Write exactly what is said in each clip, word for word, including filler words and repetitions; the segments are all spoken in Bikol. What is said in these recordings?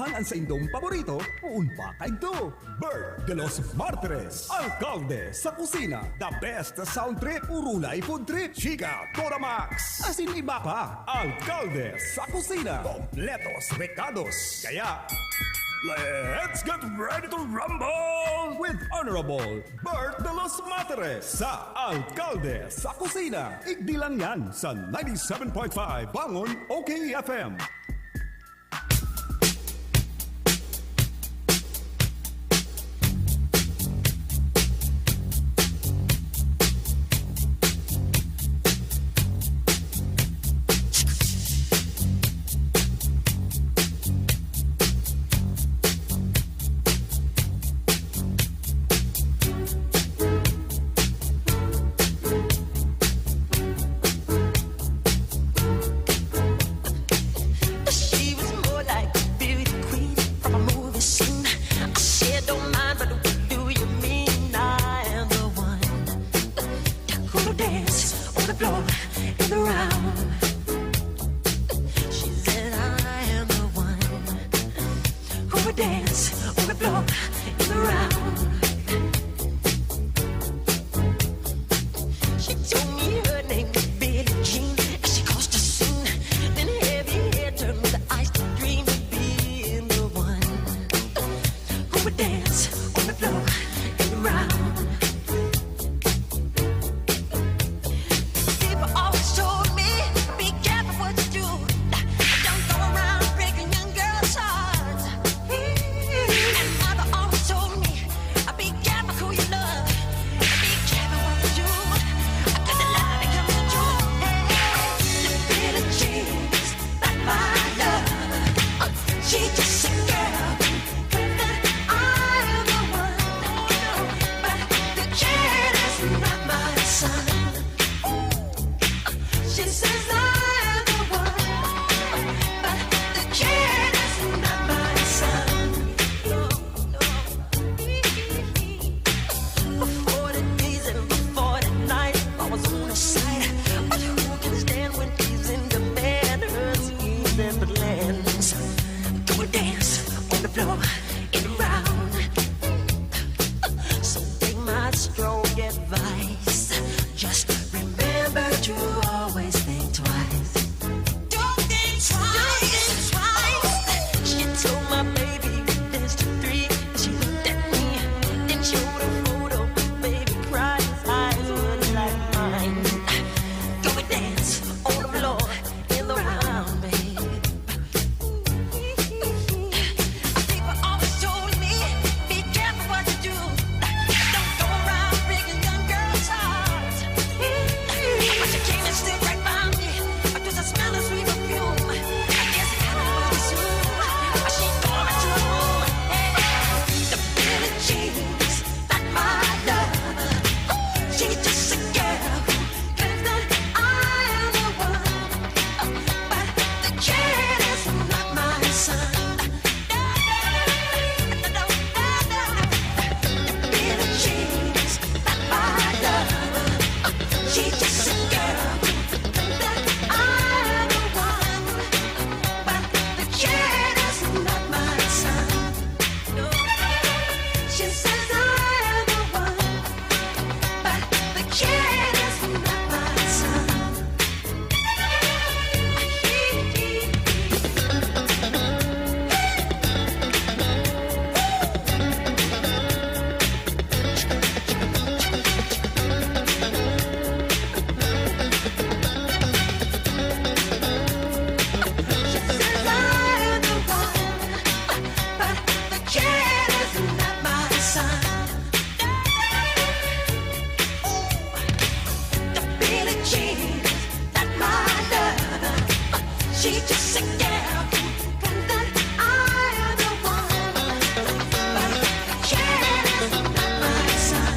An, an saindong paborito, poon pa kaidto. Bert de los Martires, alkalde sa kusina. The best sound trip, urulay food trip. Chika Dora Max, asin iba pa. Alkalde sa kusina, kompletos rekados. Kaya, let's get ready to rumble with Honorable Bert de los Martires sa Alkalde sa Kusina. Igdi lang yan sa ninety-seven point five Bangon O K F M. She was more like a beauty queen from a movie scene. I said, "Don't mind, but what do you mean I am the one?" Who dance on the floor in the round? She said, "I am the one who would dance on the floor in the round." She told me her name was Billie Jean, and she caused a scene. Then heavy hair turned with the eyes to dream of being the one who would dance on the floor and around. People always told me, "Be careful what you do. Don't go around breaking young girls' hearts." And mother always told me, "Be careful who you love. Be careful what you do. 'Cause the love becomes the truth." Hey, the Billie Jean is not my love. She just a girl. Claims that I am the one, but the kid is not my son. She says I am the one, but the kid is not my son. No, no. For forty days and for forty nights, I was on her side. But who can stand when she's in demand? Her schemes and plans. Go and dance on the floor in a round. So take my strong advice. Just remember to always think twice. Don't think twice. Don't think twice. She told my baby we danced to three. She looked at me, then showed a photo. Baby cried, his eyes were like mine. Go and dance on the floor in the round, babe. People always told me, "Be careful what you do. Don't go around breaking young girls' hearts." But she came and stood right by me. I just smell the sweet perfume. I guess it happened too soon. She gone to her room. Hey, the Billie Jean is not my love. She's just a girl who claims that I am the one. But the kid is not my son. Billie Jean is not my love. She's just a girl who claims that I am the one. But the kid is not my son. She says I am the one, but the kid is not my son. She says I am the one, but the kid is not my son. Billie Jean, not my lover. She just a girl who claims that I am the one. But the kid is not my son.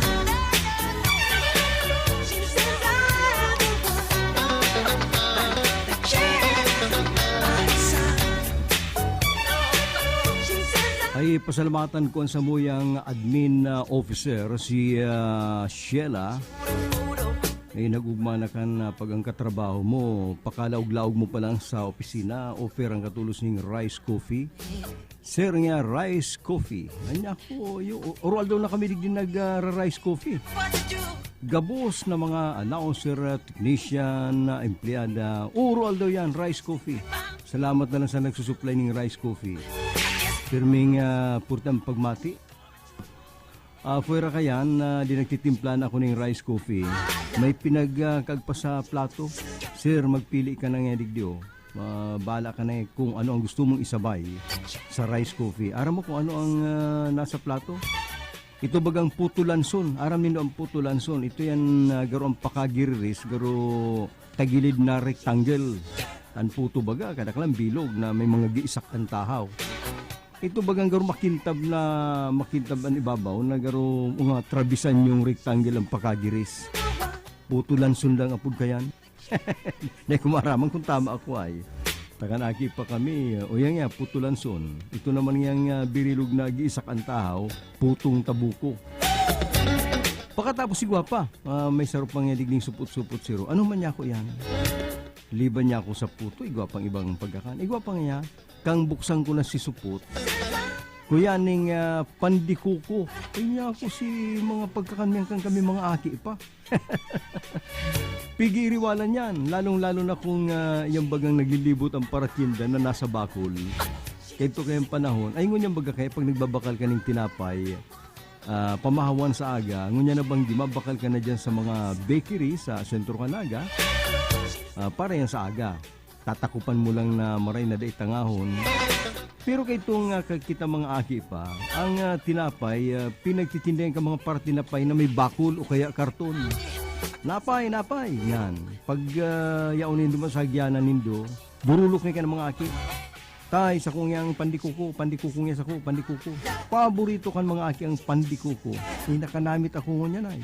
She says I am the one. But the kid is not my son. Ay, pasalamatan ko an samuyang admin, ah, officer, si, ah, Sheila. Ay, nag-ugma na kan, ah, pag-angkat trabaho mo, pakalaog-laog mo pa lang sa opisina, offer ang katolos ning rice coffee. Sir nga rice coffee. Anya ko, yo, oro aldaw na kami digdi nag, ah, rice coffee. Gabos na mga announcer, ah, technician, ah, empleyada. Oro aldaw yan, rice coffee. Salamat na lang sa nagsusupply ning rice coffee. Pirming, ah, purtang pagmati. Ah, fuera kayan na di nagtitimpla na ako ning rice coffee. May pinag, ah, kagpa sa plato. Sir, magpili ka na nga digdi, oh. Ah, bahala ka na, eh, kung ano ang gusto mong isabay sa rice coffee. Aram mo kung ano ang, ah, nasa plato? Ito bagang puto lanson. Aram nindo ang puto lanson. Ito yan, ah, garo ang pakagiriris, garo tagilid na rectangle. Ang puto baga, kadaklan bilog na may mga giisak ang tahaw. Ito bagang garo makintab na, makintab ang ibabaw na garo mga trabisan yung rectangle ang pakagiris. Puto lanson lang apod kayan. Di ko maaraman kung tama ako ay. Takan aki pa kami, o yan nga, puto lanson. Ito naman yang, ah, birilog na giisak ang tahaw, putong tabuko. Pakatapos si Gwapa, ah, may saro pang digding supot-supot siro. Ano man niya ako yan? Liban niya ako sa puto, igwa pang ibang pagkakan. Igwa pa nga, kang buksan ko na si supot. Kuya ning, ah, pandikuko. Kanya ako si mga pagkakan niyan kan kami mga aki pa. Pigiriwalan yan, lalong-lalo na kung, ah, yung bagang naglilibot ang paratinda na nasa bakol. Kaya ito kayang panahon, ay ngunyan baga kaya pag nagbabakal ka ng tinapay, ah, pamahawan sa aga, ngunyan na bang di mabakal ka na dyan sa mga bakery sa Sentro Canaga, ah, para yan sa aga. Tatakupan mo lang na maray na dai tangahon. Pero kay itong, ah, ka-, kita mga aki pa, ang, ah, tinapay, ah, pinagtitindahan ka mga paratinapay na may bakol o kaya karton. Napay, napay, yan. Pag, ah, yaon nindo man sa agyanan nindo, burulok na ka ng mga aki. Tay, sako ngiyang pandikuko, pandikuko niya sako, pandikuko. Paborito kan mga aki ang pandikuko. Pinakanamit ako ngunyan ay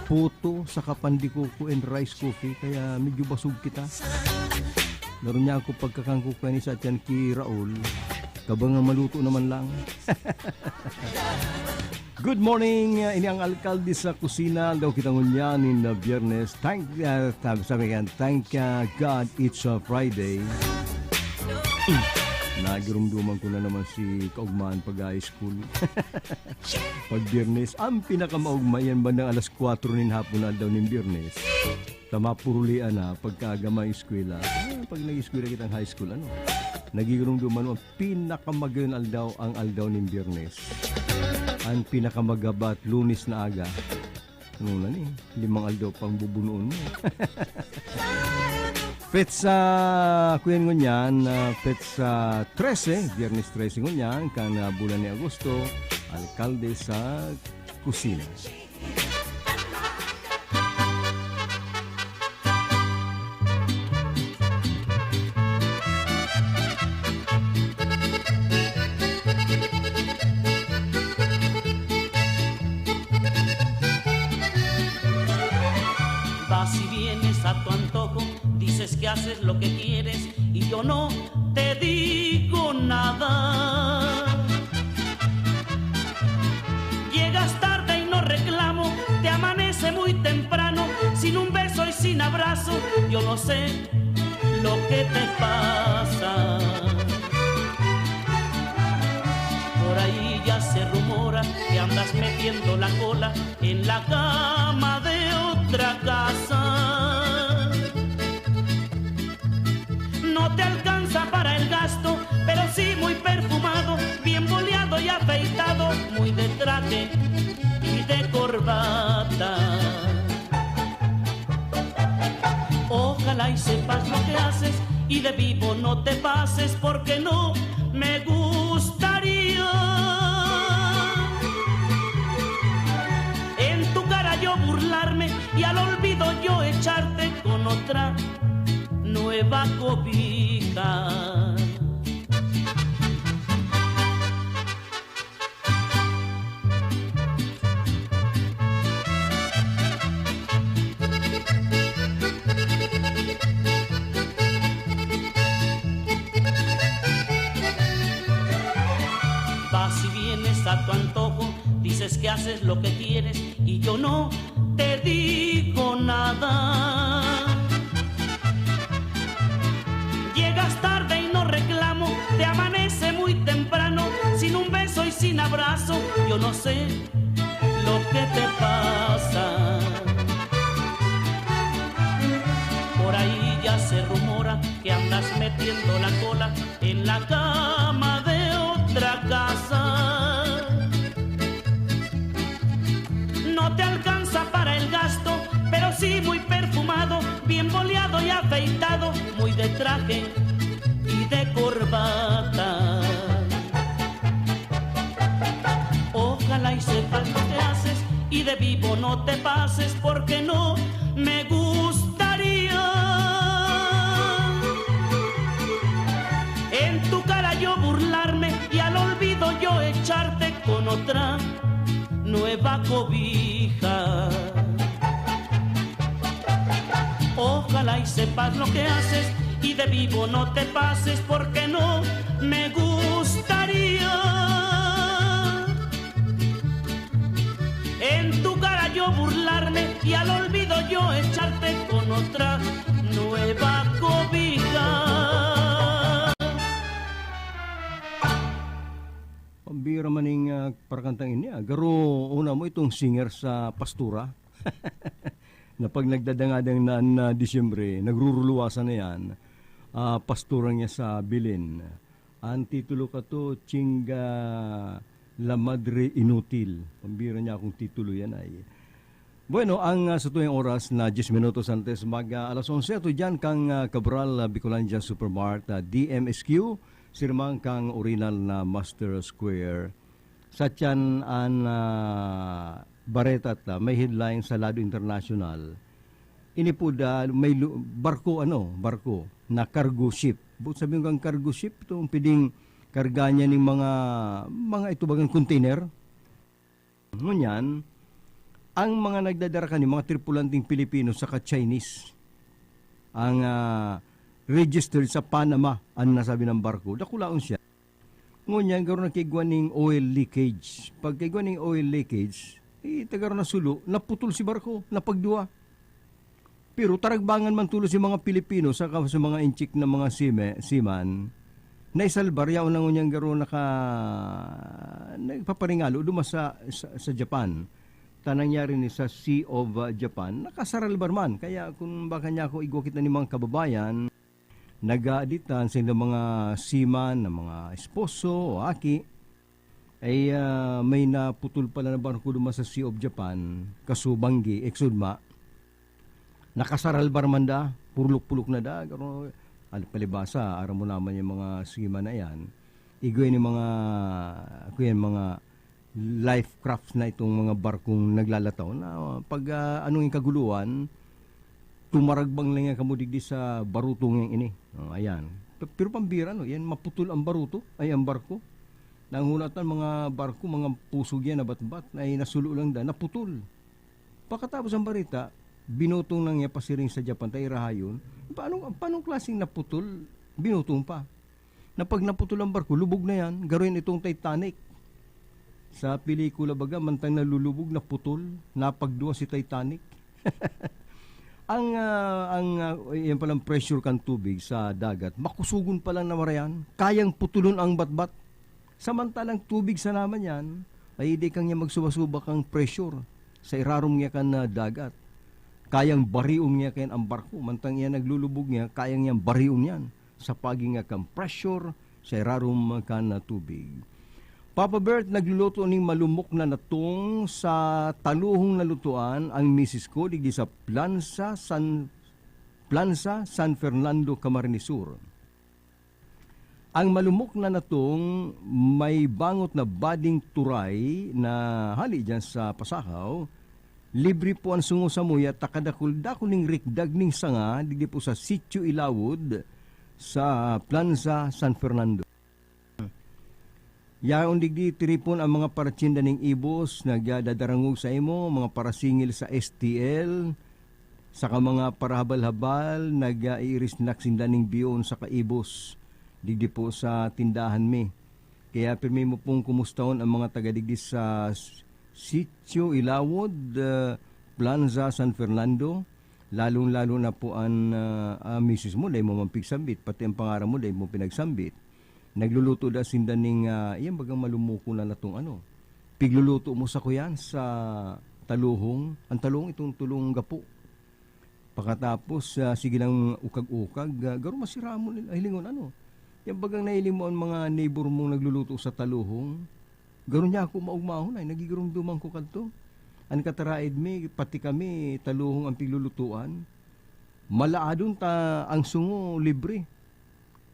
puto saka pandikuko and rice coffee, kaya medyo basog kita. Meron niya ako pagkakangkukwen sa tiyan ki Raul. Kabang ang maluto naman lang. Good morning, uh, ini ang alkalde sa kusina. Aldaw kita ngunyan in the Biyernes. Thank, uh, sabi, sabi yan, thank, uh, God it's a Friday. Nagirumduman ko na naman si kaugmaan pag-high school. Pag Biyernes, ang pinakamaugma yan bandang alas kwatro nin hapon na aldaw nin Biyernes. Tama, purulian na pagkaaga may eskwela. Ah, pag nag-eskwela kitang high school, ano? Nagigirumduman mo, pinakamagayon aldaw ang aldaw nin Biyernes. Ang pinakamagabat, Lunes na aga. Ano na ni? Limang aldaw pang bubunuon mo. Petsa, kuyan ngunyan, ah, petsa trese, Biyernes trese ngunyan, kan, ah, bulan ni Agosto, alkalde sa kusina. Vas y vienes a tu antojo, dices que haces lo que quieres y yo no te digo nada. Llegas tarde y no reclamo, te amanece muy temprano, sin un beso y sin abrazo, yo no sé lo que te pasa. Por ahí ya se rumora que andas metiendo la cola en la cama de otra casa. No te alcanza para el gasto, pero sí muy perfumado, bien boleado y afeitado, muy de traje y de corbata. Ojalá y sepas lo que haces y de vivo no te pases, porque no me gustaría en tu cara yo burlarme y al olvido yo echarte con otra nueva cobija. Vas y vienes a tu antojo, dices que haces lo que quieres y yo no te digo nada. Llegas tarde y no reclamo, te amanece muy temprano. sin abrazo, yo no sé lo que te pasa. Por ahí ya se rumora que andas metiendo la cola en la cama de otra casa. No te alcanza para el gasto, pero sí muy perfumado, bien boleado y afeitado, muy de traje y de corbata. Ojalá y sepas lo que haces y de vivo no te pases, porque no me gustaría en tu cara yo burlarme y al olvido yo echarte con otra nueva cobija. Ojalá y sepas lo que haces y de vivo no te pases, porque no me gustaría en tu cara yo burlarme y al olvido yo echarte con otra nueva cobija. Pambira maning uh, parakantang ini, ah. Garo, una mo itong singer sa pastura. Na pag nagdadangadang na na Disyembre, nagruruluwasan na yan, ah, pastura niya sa bilin. Ang titulo ka to, Chinga La Madre Inutil. Pambira niya akong titulo yan ay. Bueno, ang uh, sa tuyang oras na diyes minutos antes mag uh, alas onse ato dyan kang uh, Cabral uh, Bicolandia Supermart, uh, D M S Q, sirmang kang Orinal na Master Square. Sa tiyan an uh, Bareta ta, may headline sa lado international. Ini po da, may lu- barko, ano, barko na cargo ship. But sabi kang cargo ship, itong pwedeng karga niya ng mga mga itubagang container. Ngunyan, ang mga nagdadara kani, mga tripulanting Pilipino saka Chinese, ang uh, registered sa Panama, ang nasabi ng barko. Dakulaon siya. Ngunyan, garo nakigwa ning oil leakage. Pagkigwa ning oil leakage, eh, tagaro na sulo, naputol si barko, napagduwa. Pero taragbangan man tulos yung mga Pilipino sa, sa mga inchik na mga sime, seaman, naisalbar, yaon na ngunyan garo naka, nagpaparingalo duma sa, sa, sa Japan. Ta nangyari ni sa Sea of uh, Japan, nakasaralbar man. Kaya kung baka niya ako igwa kita ni mga kababayan, nagaaditan sa ilang mga seaman, na mga esposo o aki, ay uh, may naputol pala na barko duman sa Sea of Japan, kasubanggi, eksudma. Nakasaralbar man da, purlok-pulok na da, pero ano, palibasa, aram mo naman yung mga seaman na yan. Igway ni mga, kuyan, mga life craft na itong mga barkong naglalataw na pag uh, anong kaguluhan, tumaragbang lang yan kamo digdi sa barutong yang ini. Oh, ayan. Pero pambira, no? Yan, maputol ang baruto, ay ang barko. Nangulatan mga barko, mga pusog yan, nabatbat, ay nasulo lang da, naputol. Pagkatapos ang barita, binutong lang niya pasiring sa Japan, ta irahayon. Paano, paano klaseng naputol, binutong pa? Na pag naputol ang barko, lubog na yan. Garuin itong Titanic. Sa pelikula baga, mantang nalulubog, naputol, napagduwa si Titanic. ang uh, ang uh, yan palang pressure kan tubig sa dagat, makusugon pa lang na marayan, kayang putulon ang batbat. Samantalang tubig sa naman yan, ay di kang niya magsuba-suba kang pressure sa irarom niya kan uh, dagat. Kayang barion niya kayan ang barko, mantang iyan naglulubog niya, kayang niyang barion yan sa paghinga kan pressure sa irarom kan tubig. Papa Bert, nagluluto ning malumok na natong sa taluhong nalutuan ang misis ko digdi sa Plansa San Plansa San Fernando, Camarines Sur. Ang malumok na natong may bangot na bading turay na hali diyan sa Pasahaw, libre po ang sungo sa muya, takadakul-dakul ning rikdag ning sanga digdi po sa Sitio Ilawod, sa Plansa San Fernando. Yaon digdi tiripon ang mga paratsinda ning ibos, nagdadarangog sa imo, mga parasingil sa S T L, saka mga parahabal-habal, nag-iirisnak sinda ning biyon saka ibos digdi po sa tindahan mi. Kaya pirmi mo pong kumustahon ang mga taga digdi sa Sitio Ilawod, uh, Planza San Fernando, lalong-lalo na po an uh, uh, misis mo, dahil mo man pigsambit, pati ang pangaran mo, dahil mo pinagsambit. Nagluluto da sinda ning, ah, iyan bagang malumuko na natong ano. Pigluluto mo sa kuyan, sa taluhong. Ang taluhong itong tulong gapo. Pakatapos, ah, sige lang ukag-ukag, ah, garo masira mo nila hilingon ano. Yan bagang nahiling mo ang mga neighbor mong nagluluto sa taluhong. Garo niya ako maugmahon ay nagigirumduman ko kadto. An kataraed mi, pati kami, taluhong ang piglulutuan. Malaadon ta ang sungo libre.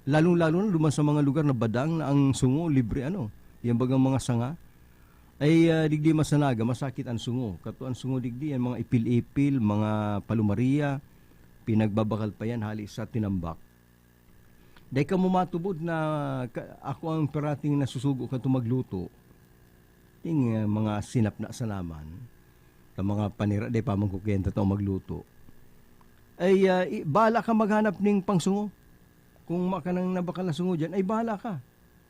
Lalong-lalo na duman sa mga lugar na badang na ang sungo libre, ano, yan bagang mga sanga. Ay, ah, digdi masanaga, masakit ang sungo. Kato ang sungo digdi, ang mga ipil-ipil, mga palumaria, pinagbabakal pa yan hali sa tinambak. Dai kamo matubod na ka-, ako ang parating nasusugo kato magluto. Ting, ah, mga sinapna sa laman, ta mga panira, dai pa man ko kayang tatao magluto. Ay, ah, i-, bahala ka maghanap ning pangsungo. Kung makanang nabakal na sungo diyan, ay bahala ka.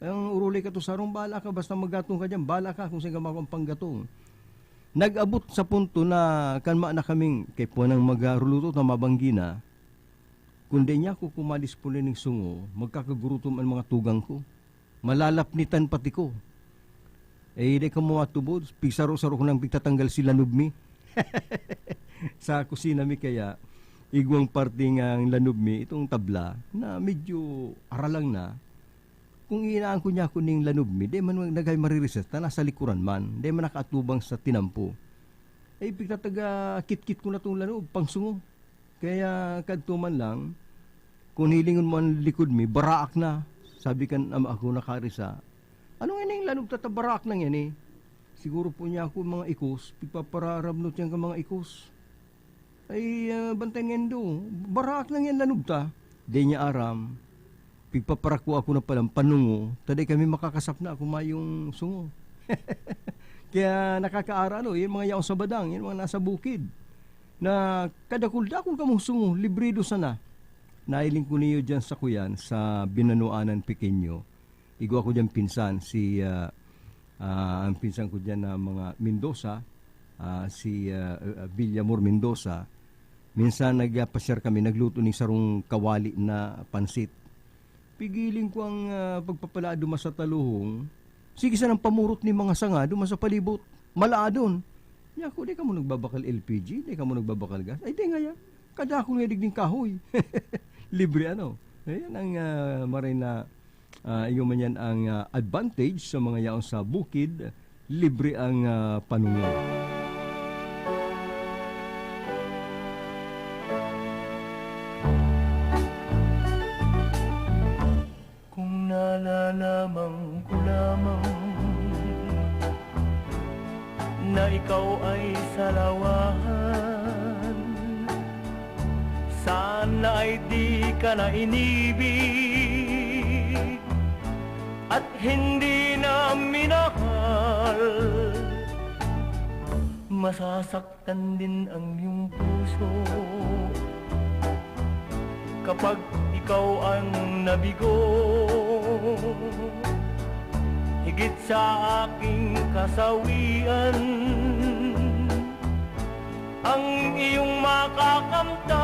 Ang urulay ka to sarong, bahala ka. Basta maggatong ka diyan, bahala ka kung saan ka makuha ang panggatong. Nag-abot sa punto na kan ma na kaming, kay puwan ang magaruluto ta mabanggi na, kun dai niya ako kumadisponer ning sungo, magkakagurutom an mga tugang ko. Malalapnitan pati ko. Eh, dai kamo matubod, pigsaro-saro ko nang pigtatanggal si lanob mi. Sa kusina mi kaya, igwang parte nga ang lanob mi, itong tabla, na medyo aralang na. Kung iinaan ko niya ako ning lanob mi, dai man nagay marireset, ta nasa likuran man, dai man nakaatubang sa tinampo. Eh, pigtataga kitkit ko na tong lanob, pangsungo. Kaya kadto man lang, kun hilingon mo an likod mi, baraak na. Sabi kan ama ko nakarisa, "Ano ngani ang lanob ta ta baraak na ngani?" Siguro po niya ako mga ikos, pigpapararabnot yan ka mga ikos. Ay, ah, bantay ngendo, baraak na yan lanob ta. Di niya aram, pigpaparakwa ako na palang panungo, ta dai kami makakasap na kung mayong sungo. Kaya nakakaara, ano, yung mga yaon sa badang, yung mga nasa bukid, na kadakul-dakul kamong sungo, librido sana. Nailing ko niyo dyan sa kuyan, sa Binanuanan Pequeño. Igwa ko dyan pinsan, si, ah, ah, ang pinsan ko dyan na mga Mendoza, ah, si, ah, ah, Villamor Mendoza. Minsan nagpasyar kami, nagluto ning sarong kawali na pansit. Pigiling ko ang, ah, pagpapalaad duman sa taluhong. Sige sanang pamurot ni mga sanga duman sa palibot. Malaadon. Niya ako, "Di kamo nagbabakal L P G? Di kamo nagbabakal gas?" Ay, di nga yan. Kadakul nga digding kahoy. Libre ano. Ayan ang, ah, maray na, ah, iyo man yan ang, ah, advantage sa mga yaon sa bukid. Libre ang, ah, panungo. Kung nalalaman ko lamang na ikaw ay salawan, sana ay di ka na inibig at hindi na minahal. Masasak- tan din ang iyong puso kapag ikaw ang nabigo. Higit sa aking kasawian ang iyong makakamtan.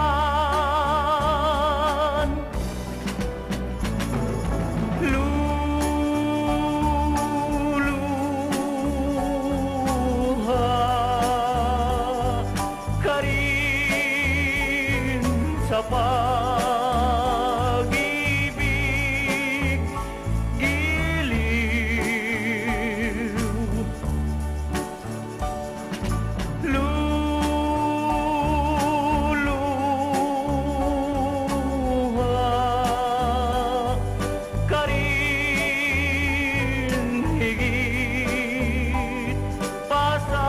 Luluha ka rin sa pag-ibig, giliw. Luluha ka rin higit pa sa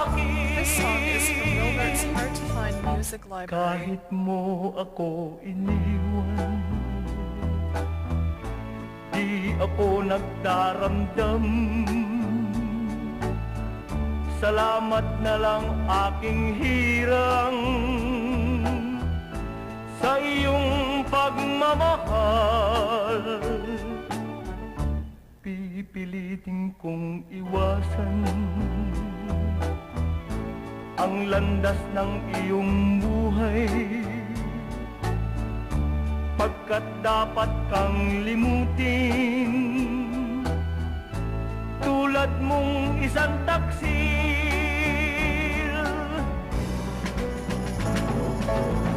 akin. This song is from Robert's Hard to Find Music Library. Kahit mo ako iniwan, di ako nagdaramdam. Salamat na lang, aking hirang, sa iyong pagmamahal. Pipilitin kong iwasan ang landas ng iyong buhay. Pag- Dapat kang limutin, tulad mong isang taksil.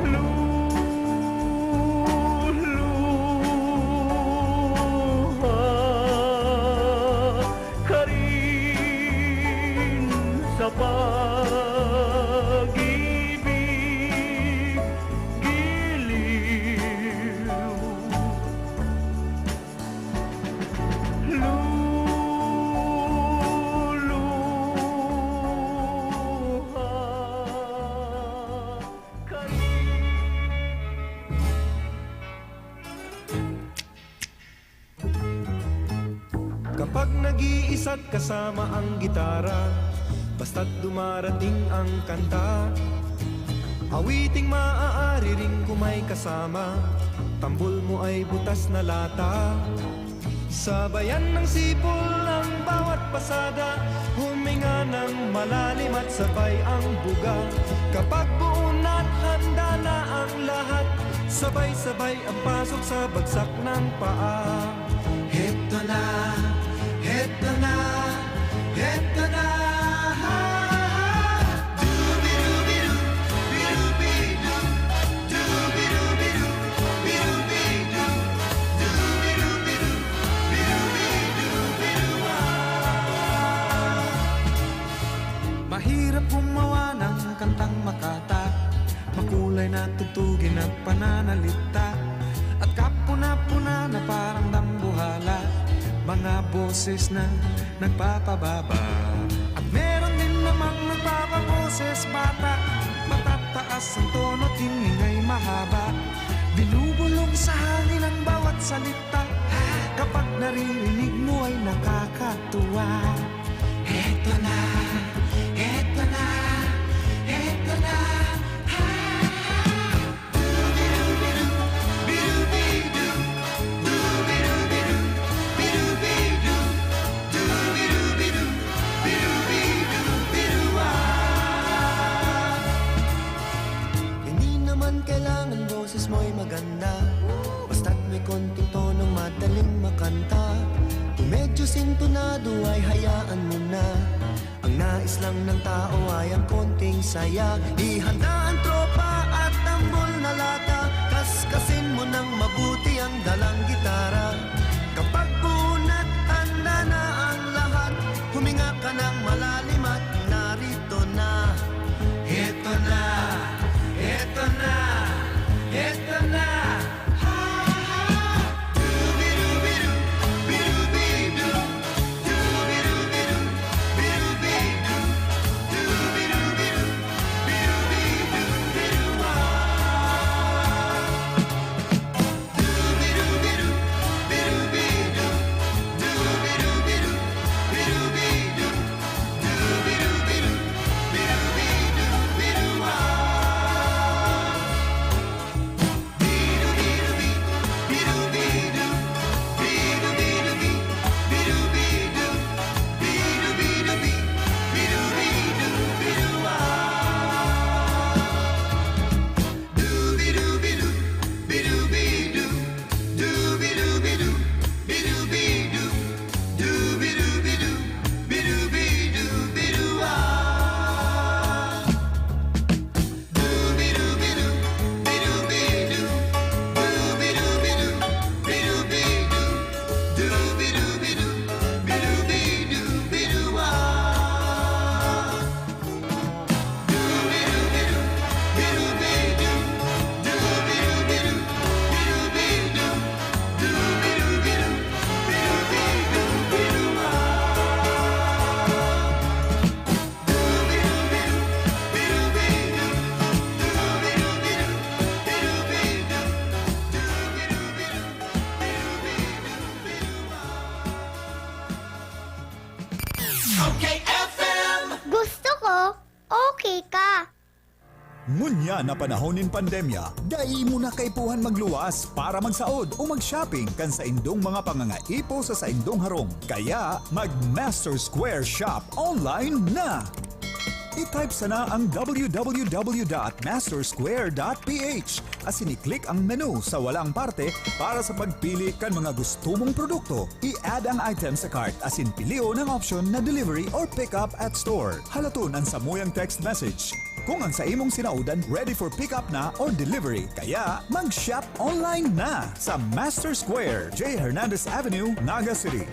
Lu-, luha ka rin sa pag-ibig, giliw. Luluha ka rin. Kapag nag-iisa't kasama ang gitara, basta't dumarating ang kanta, awiting maaari ring kumay kasama, tambol mo ay butas na lata. Sabayan ng sipol ang bawat pasada, huminga ng malalim at sabay ang buga. Kapag buo na't handa na ang lahat, sabay-sabay ang pasok sa bagsak ng paa. Heto na, heto na, heto na. Dubirubiru, birubidu, dubirubiru, birubidu, dubirubiru, birubidu, biruwa. Mahirap gumawa ng kantang makata, makulay na tugtugin at pananalita, at kapuna-puna na parang dambuhala, mga boses na nagpapababa. At meron din namang nagpapaboses bata, matataas ang tono at hiningay mahaba. Binubulong sa hangin ang bawat salita, kapag naririnig mo ay nakakatuwa. Heto na, heto na, heto na. Ha, ha. Dubirubiru, birubidu, dubirubiru, birubidu, dubirubiru, birubidu, biruwa. Hindi naman kailangan boses mo'y maganda, basta't may konting tonong madaling makanta. Kung medyo sintonado ay hayaan mo na. Ang nais lang ng tao ay ang konting saya. Ihanda ang tropa at tambol na lata. Kaskasin mo ng mabuti ang dalang gitara. Kapag buo na't handa na ang lahat, huminga ka ng malalim at narito na. Heto na, heto na, heto na. Ha, ha. Dubirubiru, birubidu. Dubirubiru, birubidu. Dubirubiru, birubidu, biruwa. Dubirubiru, birubidu. Dubirubiru, birubidu. Dubirubiru, birubidu, biruwa. Okay, F M. Gusto ko, okay ka. Ngunyan na panahon nin pandemya, dai mo na kaipuhan magluwas para magsaod o mag-shopping kan saindong mga pangangaipo sa saindong harong. Kaya, mag-Master Square Shop online na! I-type sana ang w w w dot master square dot p h asin i-click ang menu sa walang parte para sa pagpili kan mga gusto mong produkto. I-add ang item sa cart asin pilion ang option na delivery or pick up at store. Halaton an samuyang text message kung ang sa imong sinaodan ready for pick up na or delivery. Kaya mag-shop online na sa Master Square, J Hernandez Avenue, Naga City.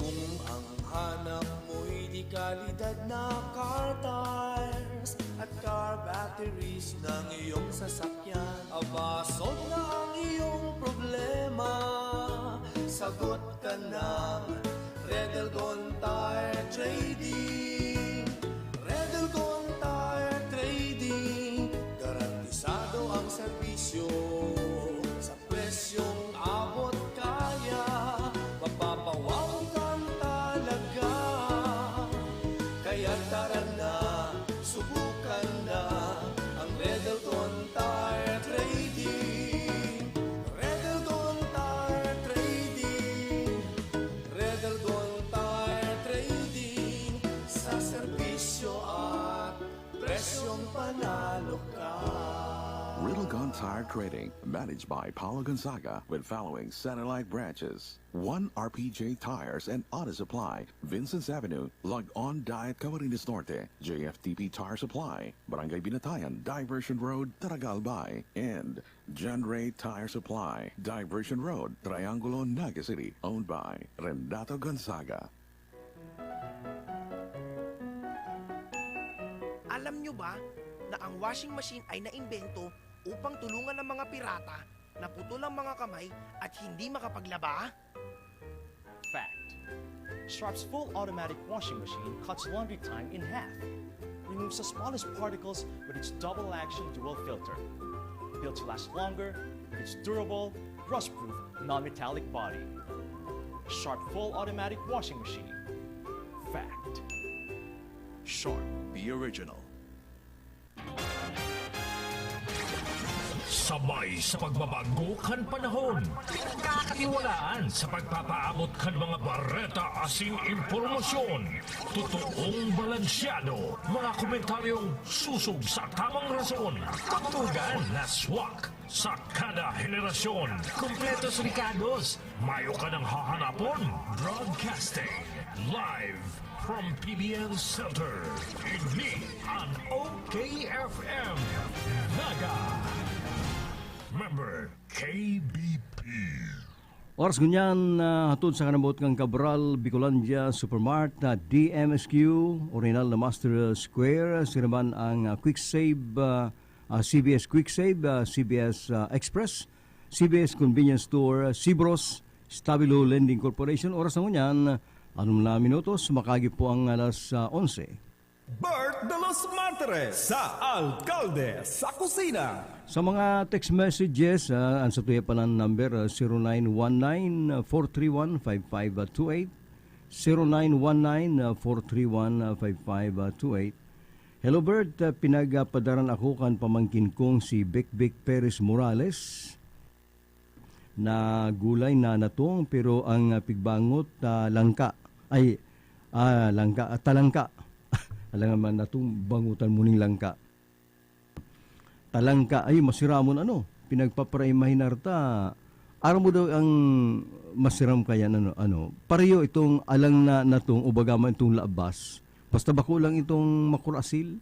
Kung ang hanap mo'y de kalidad na car tires at car batteries ng iyong sasakyan, abasog na ang iyong problema. Sagot ka ng Redelgon Tire Trading. Redelgon Tire Trading, garantisado ang serbisyo sa presyong abot kaya. Mapapawaw kang talaga. Kaya tara na, subukan na ang Redelgon Tire Trading. Redelgon Tire Trading. Redelgon Tire Trading. Sa serbisyo at presyong panalo ka. Riddlegon Tire Trading, managed by Paulo Gonzaga, with following satellite branches: one R P J Tires and Auto Supply, Vincent's Avenue, Log-On Diet, Camarines Norte; J F T P Tire Supply, Barangay Binatayan, Diversion Road, Taragal Bay; and John Ray Tire Supply, Diversion Road, Triangulo, Naga City, owned by Renato Gonzaga. Alam nyo ba na ang washing machine ay naimbento upang tulungan ang mga pirata na putol ang mga kamay at hindi makapaglaba? Fact. Sharp's full automatic washing machine cuts laundry time in half. Removes the smallest particles with its double action dual filter. Built to last longer with its durable, rust proof, non metallic body. Sharp full automatic washing machine. Fact. Sharp, the original. Sabay sa pagbabago kan panahon, pinagkakatiwalaan sa pagpapaabot kan mga bareta asin impormasyon. Totoong balansyado, mga komentaryong susog sa tamang rason, tugtugan na swak sa kada henerasyon. Kompletos rikados, mayo ka nang hahanapon. Broadcasting live from P B N Center, ini an O K F M Naga. Member K B P. Oras ngunyan, ah, hatod sa kanabot kan Cabral, Bicolandia, Supermart, ah, D M S Q, Orinal na Master Square, sinaman ang ah, Quick Save, ah, ah, C B S Quick Save, ah, C B S ah, Express, C B S Convenience Store, ah, Cibros, Stabilo Lending Corporation. Oras na ngunyan, anom na minutos, makagi po ang alas ah, onse. Bert de los Martires sa Alkalde sa Kusina. Sa mga text messages, ah, ang satuya pa lang number, ah, zero nine one nine, four three one, five five two eight, zero nine one nine, four three one, five five two eight. Hello, Bert. Ah, pinagpadaran ako kan pamangkin kong si Bekbek Perez Morales na gulay na natong, pero ang ah, pigbangot, ah, langka. Ay, ah, langka, ah, talangka. Alangan man natong bangutan mo ning langka. Talangka, ay, masiramon ano, pinagpapaimahinar ta. Aram mo daw ang masiram kaya ano, ano, pareho itong alang na natong o baga man itong labas. Basta bako lang itong makurasil.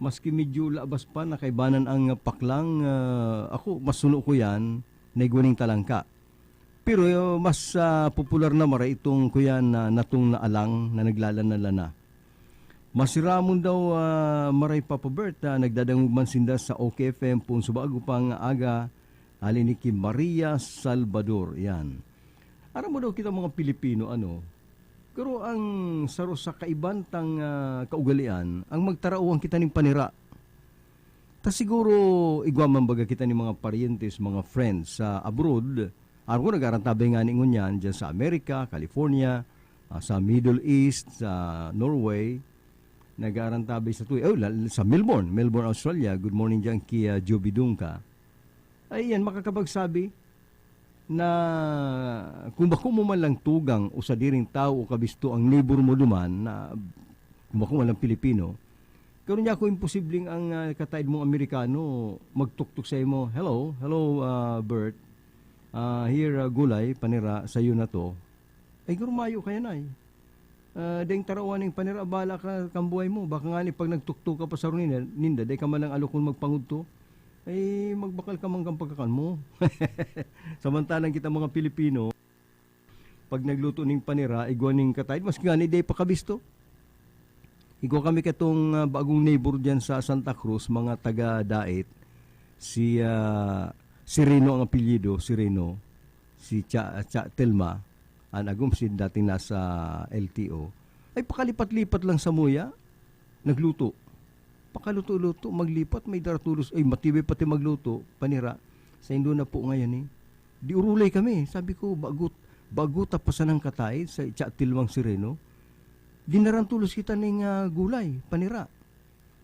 Maski medyo labas pa, nakaibanan ang paklang, ah, ako, mas suno ko yan, na igwa ning talangka. Pero, ah, mas ah, popular na maray itong kuya na natong na alang na naglalana-lana. Masiramon daw, ah, maray Papa Bert, ah, nagdadangog man sinda sa O K F M poon sa bago pang aga, hali ni Kim Maria Salvador. Yan. Aram mo daw kita mga Pilipino, ano, pero ang saro sa kaiban tang ah, kaugalian, ang magtarauhan kita ning panira. Ta siguro igwa man baga kita ni mga paryentes, mga friends sa abroad. Aram ko nag-aarantabay ngani ngunyan diyan sa America, California, ah, sa Middle East, sa Norway. Nag-aarantabay sa tuwi. Oh, la- sa Melbourne, Melbourne, Australia. Good morning diyan kay ah, Joby Dungka. Ay yan, makakapagsabi. na kung bako mo man lang tugang o sadiring tawo o kabisto ang neighbor mo duman, na kung bako man lang Pilipino, garo niya ako imposibleng ang, ah, kataid mong Amerikano magtuktok sa imo, "Hello, hello, ah, Bert. Ah, here, ah, gulay, panira, sa'yo na to." Ay, garo mayo kaya na eh. Ah, daing tarawan ning panira, bahala ka kan buhay mo. Baka ngani pag nagtuktok ka pa sa ninda, ninda, dai ka man lang alokon magpangudto, ay magbakal ka man kan pagkakan mo. Samantalang kita mga Pilipino, pag nagluto ning panira, igwa ning kataid, maski ngani dai pa kabisto. Igwa kami katong, ah, bagong neighbor diyan sa Santa Cruz, mga taga Dait. Si, ah, Sereno ang apelyido, Sereno. Si Cha, Cha Telma, an agom sin dating nasa L T O. Ay, pakalipat-lipat lang samuya, nagluto. Pakaluto-luto, maglipat, may daratulos. Ay, matibay pati magluto, panira. Saindo na po ngayon eh. Di urulay kami. Sabi ko, "Bagot, bagot ta pa sanang kataid sa Cha Telmang Sereno. Dinaran tolos kita ning, ah, gulay, panira."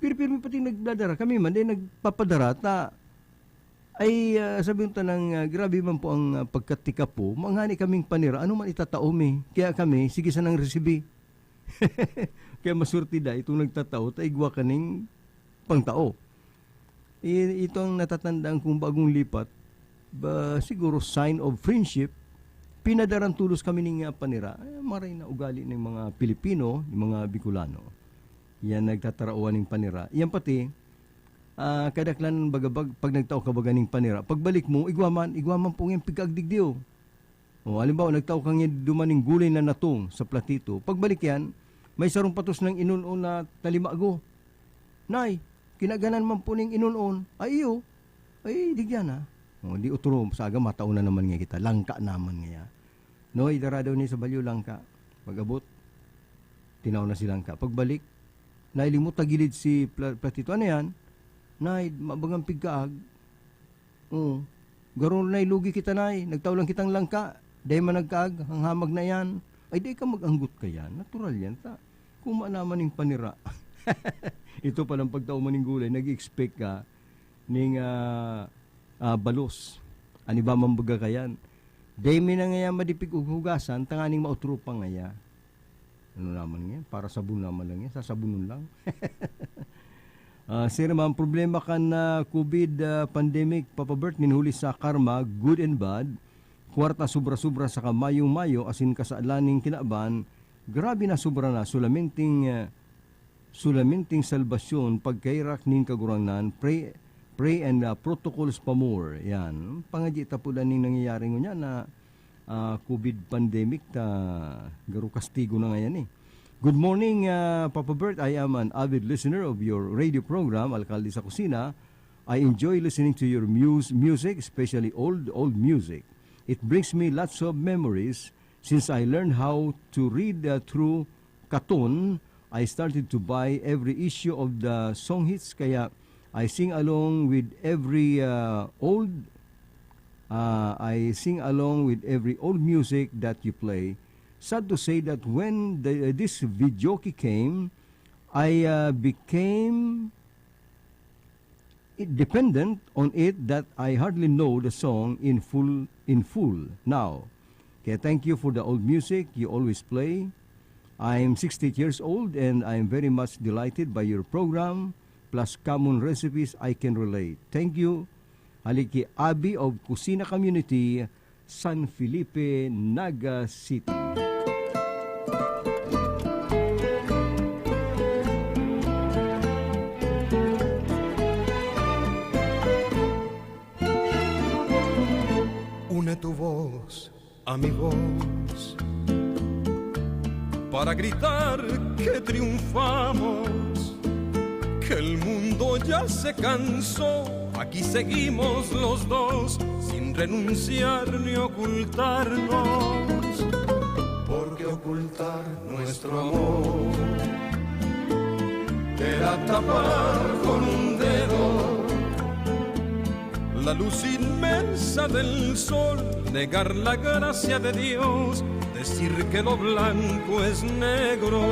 Pirmi-pirmi pati nagdadara. Kami man, di nagpapadara ta. Ay, ah, sabi ng tanang, ah, grabe man po ang, ah, pagkatika po. Manghani kaming panira. Ano man itatao mi? Kaya kami, sige sanang resibi. Kaya masurti da itong nagtatao, ta igwa kaning pangtao. I-, ito ang natatandaan kong bagong lipat. Ba, siguro sign of friendship, pinadaran tolos kami ning, ah, panira. Eh, maray na ugali ng mga Pilipino, ng mga Bicolano. Yan nagtatarawan ning panira. Yan pati, ah, kadaklan bagabag pag nagtao ka baga ning panira. Pagbalik mo, igwa man, igwa man po ngayon pigkaagdigdiyo. O, halimbawa, nagtao ka ngayon duman ning gulay na natong sa platito. Pagbalik yan, may sarong patos ng inunon na talimago. "Nay, kinaganan man po ning inunon." "Ay, iyo." "Ay, digyan na." O, di otro, saga matao na naman nga kita. Langka naman nga ya. No, idara daw ni sa balyo langka. Pag-abot, tinaw na si langka. Pagbalik, nailimot tagilid si pla-, platito. "Ano yan?" "Nay, mabagang pigkaag." "Oo. Garo, Nay, lugi kita, Nay. Nagtao lang kitang langka. Dai man nagkaag, hanghamag na yan." "Ay, dai ka mag-anggot ka yan. Natural yan, ta. Kung maanaman ning panira." Ito palang pagtao man ning gulay, nag-expect ka ning, ah, ah, balos. An iba man baga kayan. Dai mi na ngaya madipig ug hugasan, tanganing maotro pa ngaya. Ano naman ngayon? Para sabon naman lang yan. Sasabunon lang. Ah, sir, ma'am, problema kan, ah, covid, ah, pandemic, Papa Bert, nin huli sa karma, good and bad, kwarta sobra-sobra sa kamayong-mayo, asin kasalan ning kinaban, grabe na sobra na, solamente, ah, solamente salbasyon, pagkairak ning Kagurangnan, pray, pray and, ah, protocols pa more. Yan. Pangadyi ta po lang ning nangyayari ngunyan na, ah, covid pandemic ta garo kastigo na ngayan eh. Good morning, ah, Papa Bert. I am an avid listener of your radio program, Alkalde sa Kusina. I enjoy listening to your mus-, music, especially old, old music. It brings me lots of memories since I learned how to read, uh, through Katon. I started to buy every issue of the song hits, kaya I sing along with every, uh, old, uh, I sing along with every old music that you play. Sad to say that when the, this videoke came, I, uh, became it dependent on it that I hardly know the song in full, in full now. Kaya thank you for the old music you always play. I'm sixty-eight years old and I'm very much delighted by your program, plus common recipes I can relate. Thank you. Hali ki Abi of Kusina Community, San Felipe, Naga City. Une tu voz, amigos, para gritar que triunfamos, que el mundo ya se cansó. Aquí seguimos los dos, sin renunciar ni ocultarnos. Porque ocultar nuestro amor era tapar con un dedo la luz inmensa del sol, negar la gracia de Dios, decir que lo blanco es negro.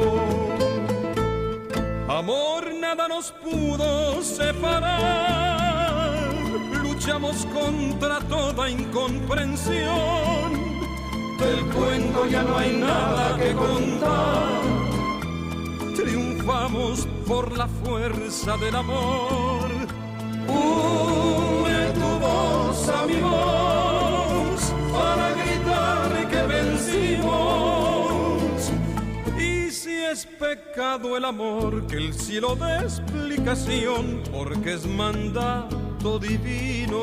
Amor, nada nos pudo separar. Lucha Luchamos contra toda incomprensión. Del cuento ya no hay nada que contar. Triunfamos por la fuerza del amor. Une tu voz a mi voz para gritar que vencimos. Y si es pecado el amor, que el cielo dé explicación, porque es mandato divino.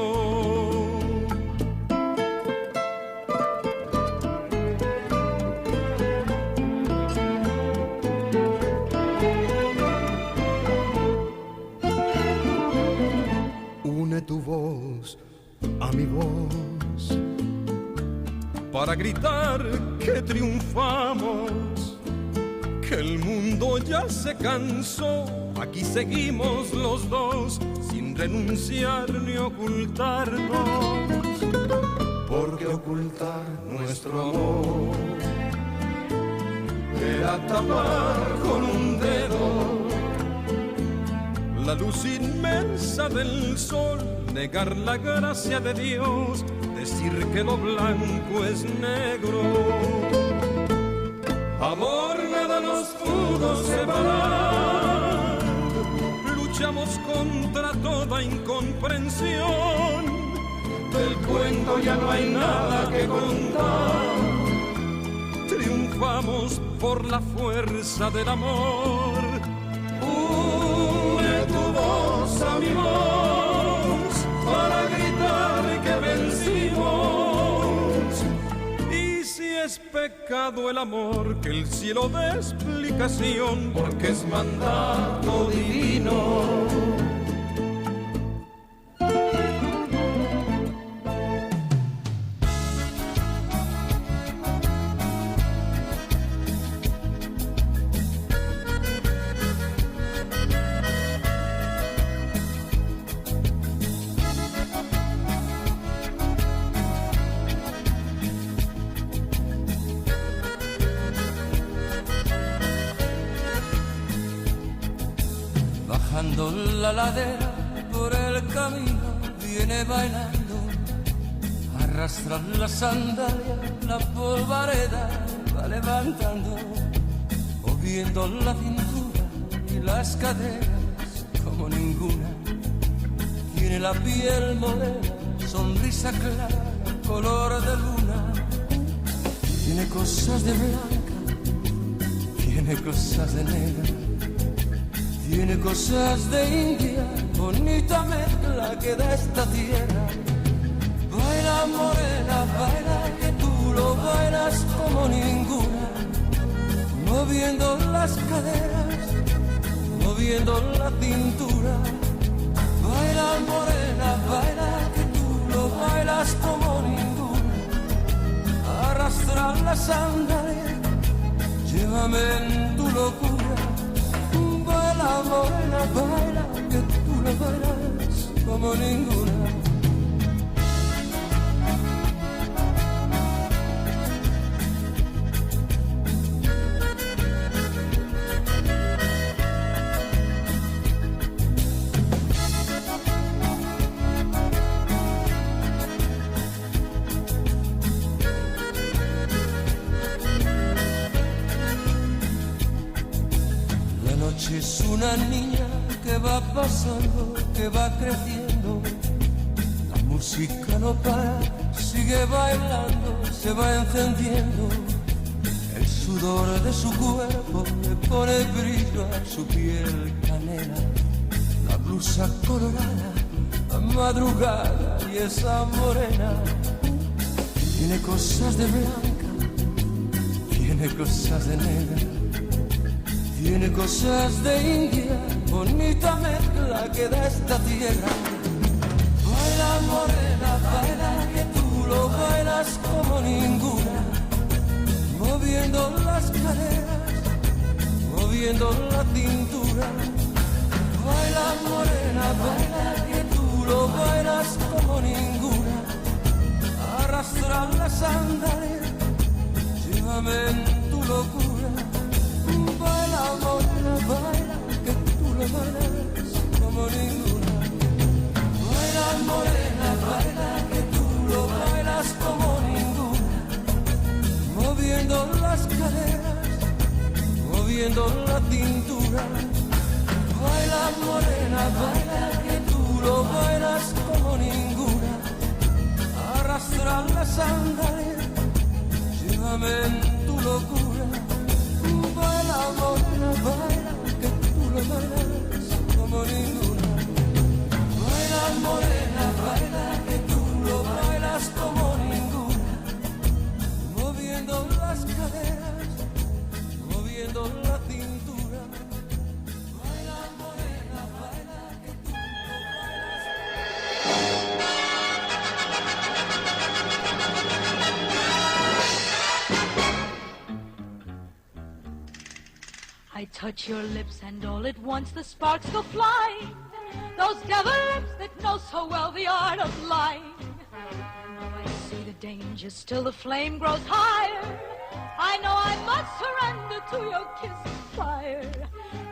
Une tu voz a mi voz para gritar que triunfamos, que el mundo ya se cansó. Aquí seguimos los dos, sin renunciar ni ocultarnos. Porque ocultar nuestro amor era tapar con un dedo la luz inmensa del sol, negar la gracia de Dios, decir que lo blanco es negro. Amor, nada nos pudo separar. Luchamos contra toda incomprensión. Del cuento ya no hay nada que contar. Triunfamos por la fuerza del amor. Une tu voz a mi voz para gritar que vencimos. Y si es pecado el amor, que el cielo dé explicación, porque es mandato divino. Bajando la ladera por el camino viene bailando, arrastra la sandalia, la polvareda va levantando, moviendo la cintura y las caderas como ninguna. Tiene la piel morena, sonrisa clara, color de luna. Tiene cosas de blanca, tiene cosas de negra. Tiene cosas de india, bonita mezcla que da esta tierra. Baila, morena, baila, que tú lo bailas como ninguna. Moviendo las caderas, moviendo la cintura. Baila, morena, baila, que tú lo bailas como ninguna. Arrastra la sandalia, llévame en tu locura. Baila, morena, baila, que tú lo bailas como ninguna. La noche es una niña que va pasando, que va creciendo. La música no para, sigue bailando, se va encendiendo. El sudor de su cuerpo le pone brillo a su piel canela. La blusa colorada, la madrugada y esa morena. Tiene cosas de blanca, tiene cosas de negra. Tiene cosas de india, bonita mezcla que da esta tierra. Baila, morena, baila, que tú lo bailas como ninguna. Moviendo las caderas, moviendo la cintura. Baila, morena, baila, que tú lo bailas como ninguna. Arrastra la sandalia, llévame en tu locura. Baila, morena, baila, que tú lo bailas como ninguna. Baila, morena, Moviendo la cintura. Baila, morena, baila, que tú lo bailas como ninguna. Arrastra la sandalia, llévame en tu locura. Baila, morena, baila, que tú lo bailas como ninguna. Baila, morena, baila, que tú lo bailas como ninguna. Moviendo las caderas, moviendo la cintura. Baila, morena, baila, que tú lo bailas. I touch your lips and all at once the sparks go flying. Those devil lips that know so well the art of lying. I see the danger, still the flame grows higher. I know I must surrender to your kiss of fire.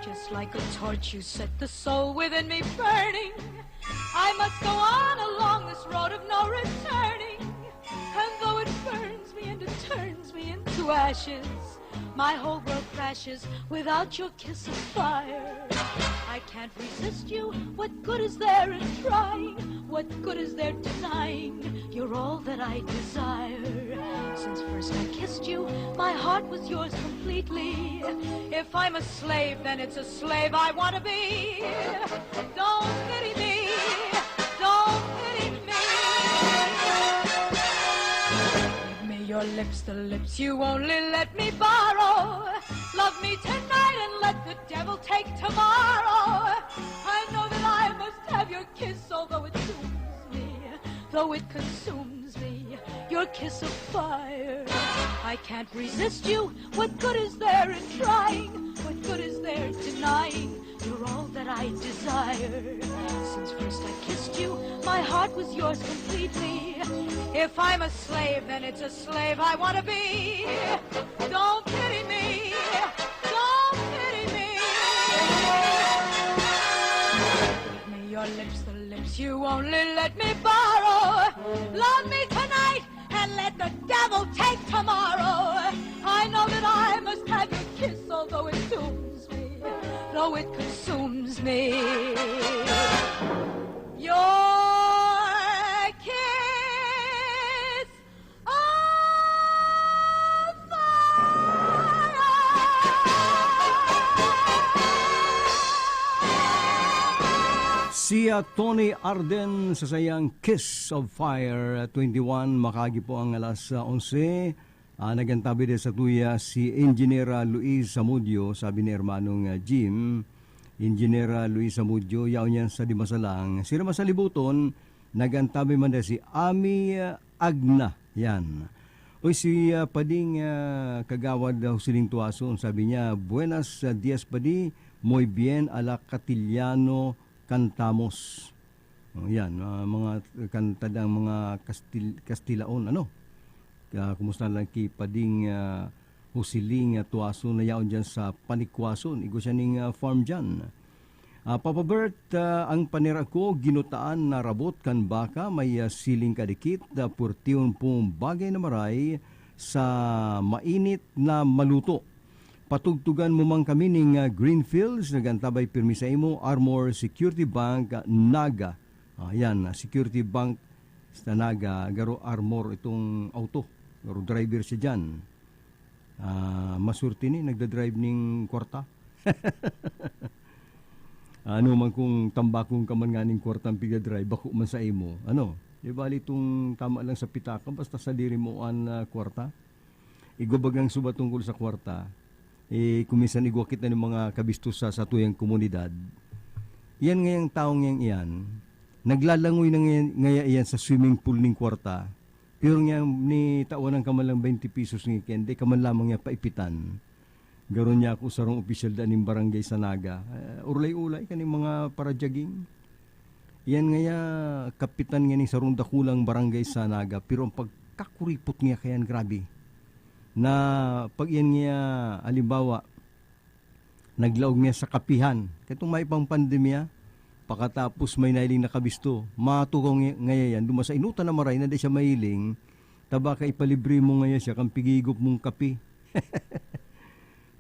Just like a torch, you set the soul within me burning. I must go on along this road of no returning. And though it burns me and it turns me into ashes, my whole world crashes without your kiss of fire. I can't resist you. What good is there in trying? What good is there denying? You're all that I desire. Since first I kissed you, my heart was yours completely. If I'm a slave, then it's a slave I want to be. Don't pity me. Don't pity me. Give me your lips, the lips you only let me borrow. Love me tonight and let the devil take tomorrow. I know that I must have your kiss, although it dooms me, though it consumes me, your kiss of fire. I can't resist you. What good is there in trying? What good is there denying? You're all that I desire. Since first I kissed you, my heart was yours completely. If I'm a slave, then it's a slave I want to be. Don't pity me. Don't pity me. Give me your lips, the lips you only let me borrow. Love me tonight and let the devil take tomorrow. I know that I must have your kiss, although it dooms me, though it consumes me. Your kiss of fire. Sia Tony Arden sa saiyang Kiss of Fire, twenty-one, makaagi po ang alas, ah, onse. Ah, nag-antabay din satuya si Engineer, ah, Luis Zamudio, sabi ni Hermanong, ah, Jim. Engineer, ah, Luis Zamudio, yaon yan sa Dimasalang. Sira masalibuton, nag-antabay man din si Ami, ah, Agna. Yan. Uy, si, ah, Pading, ah, Kagawad, ah, Joseling Tuason, sabi niya, "Buenas, ah, dias, Padi. Muy bien, a la Catiliano cantamos." Oh, yan, ah, mga kanta ng mga Kastil-, Kastilaon, ano? Ah, kumusta lang ki Pading, ah, Joseling, ah, Tuason na yaon dyan sa Panikwason. Igwa siya ning, ah, farm dyan. Ah, Papa Bert, ah, ang panira ko, ginutaan na rabot kan baka, may, ah, siling kadikit, ah, purtihon pong bagay na maray sa mainit na maluto. Patugtugan mo man kami ning, ah, Greenfields, nag-antabay pirmi sa imo, Armor Security Bank, ah, Naga. Ah, yan, ah, Security Bank sa Naga, garo Armor itong auto, garo driver siya dyan. Ah, masurti ni nagda-drive ning kwarta. Ano man kung tambakon ka man nga ning kwarta ang pigda-drive, bako man sa imo. Ano? Di bali itong tama lang sa pitaka, basta sadiri mo an, ah, kwarta. Igwa bagang suba tungkol sa kwarta. Eh, kung minsan igwa kita ng mga kabistusa sa tuyang komunidad. Yan ngayang taong yang iyan, naglalangoy na ngayon, ngaya iyan sa swimming pool ning kwarta. Pero nga ni tawan ang kamalang twenty pesos ng ikin, di ka man lamang niya paipitan. Garo niya ako sarong opisyal daan ning barangay sa Naga. Eh, urlay-ulay kaning mga para-jogging. Yan ngaya, kapitan nga ning sarong dakulang barangay sa Naga, pero ang pagkakuripot niya kayan, grabe. Na pag yan niya, halimbawa, naglaog niya sa kapihan. Katong may pang pandemya, pakatapos may nailing nakabisto, matukaw nga, ngaya yan, duma sa inutan na maray na di siya mahiling, tabaka ipalibre mo ngaya siya, kan pigigop mong kape.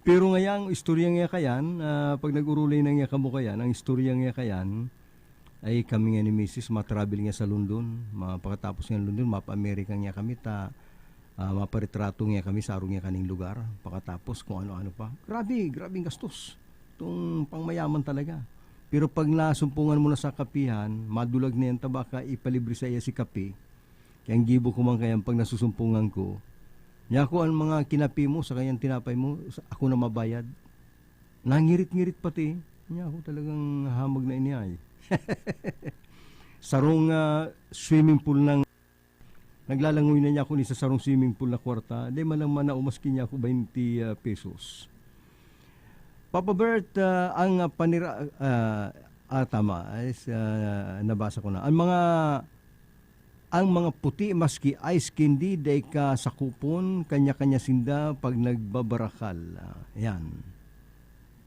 Pero ngayang istorya nga kayan, ah, pag nag-urulay na nga kamo kayan, ang istorya nga kayan, ay kami nga ni misis, ma-travel nga sa London, ma-, pakatapos nga London, mapa-Amerika nga kami, ta, ah, maparetrato nga kami sa arog nga kaning lugar, pakatapos kung ano-ano pa. Grabe, grabeng gastos. Itong pangmayaman talaga. Pero pag nasumpungan mo na sa kapihan, madulag na yan ta baka ipalibre sa iya si kape. Kaya ang gibo ko man kaya pag nasusumpungan ko, "Nyako, ang mga kinape mo sa kayang tinapay mo, sa-, ako na mabayad." Nangirit-ngirit pati. Nyako, talagang hamag na ini ay. Sarong, ah, swimming pool nang naglalangoy na niya ako ni sa sarong swimming pool na kwarta. Di man lang manao maski niya ako twenty, ah, pesos. Papa Bert, ah, ang, ah, panira-, ah, ah, tama. Ay, sa, nabasa ko na. Ang mga, ang mga puti, maski ice candy, dai ka sakupon, kanya-kanya sinda pag nagbabarakal. Ah, yan.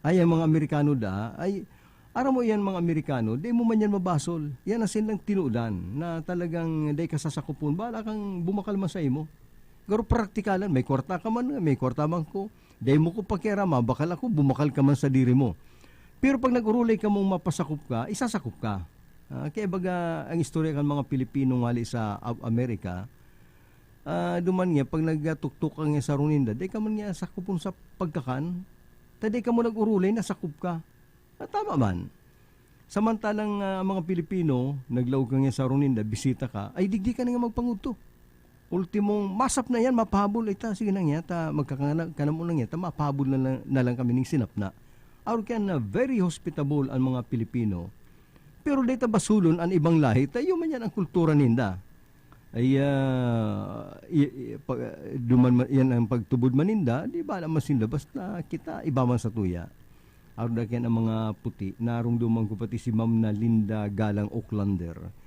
Ay, ang mga Amerikano da, ay, aram mo yan, mga Amerikano, di mo man yan mabasol. Yan ang silang tinudan, na talagang dai ka sasakupon. Bahala kang bumakal man sa imo. Pero praktikalan, may kwarta ka man, may kwarta man ko. Dai mo ko pakiaram, mabakal ako, bumakal ka man sa diri mo. Pero pag nag-urulay ka mong mapasakop ka, isasakop ka. Ah, kaya baga, ang istorya kan mga Pilipino ngali sa Ab-, Amerika, ah, duman nga, pag nagtuktok ka nga sa runinda, dai ka man nga sakupon sa pagkakan, ta dai ka mo nag-urulay, nasakop ka. Ah, tama man. Samantalang, ah, ang mga Pilipino, naglaog ka nga sa runinda, bisita ka, ay digdi ka na nga magpangudto. Ultimong, masap na yan, mapahabol. Ay ta, sige na nga, ta, magkakana-, kanamo na nga, ta, mapahabol na lang, na lang kami ning sinapna. Aron kaya na very hospitable ang mga Pilipino. Pero dito basulon ang ibang lahi, ta iyo man yan ang kultura ninda. Ay, ah, i-, i-, pag, duman ma-, yan ang pagtubod maninda, di ba naman sinda, basta kita, iba man sa tuya. Aron dakian ang mga puti, narumduman ko pati si Ma'am na Linda Galang Oaklander.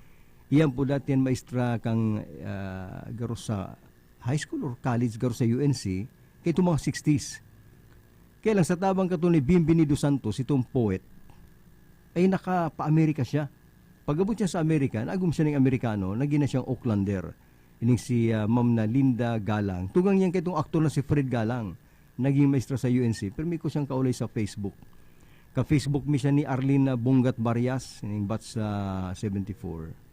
Iyan po dati yan maestra kang, ah, garo sa high school or college, garo sa U N C, kay itong mga sixties. Kaya lang, sa tabang kato ni Bienvenido Santos, itong poet, ay naka-pa-Amerika siya. Pag-abot siya sa Amerika, naagom siya ning Amerikano, naging na siyang Oaklander. Ining si, ah, Ma'am na Linda Galang. Tugang yan kay itong aktor na si Fred Galang. Naging maestra sa U N C. Pero may ko siyang kaulay sa Facebook. Ka-Facebook mi siya ni Arlene Bungat Barias, ining batch sa seventy-four.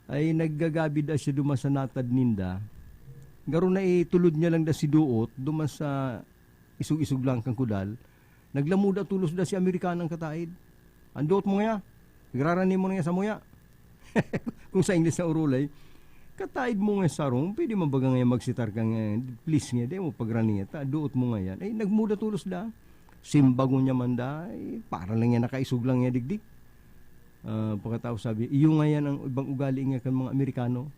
Ay naggagabi da siya duman sa natad ninda. Garo na itulod niya lang da si Duot, duman sa isog-isog lang kan kudal. Naglamuda tulos da si Amerikanang kataid. "Ang Duot mo nga, igrarani mo na nga sa muya." Kung sa English na urulay, "Kataid mo nga sarong, pwede man baga nga magsitar ka nga, please nga, di mo pagrani nga, ta, Duot mo nga yan." Ay, nagmuda tulos da. Simbagon niya man da, ay, para lang yan, nakaisog lang niya digdi. Ah, pagkatapos sabi, "Iyo nga yan ang ibang ugali nga kan mga Amerikano,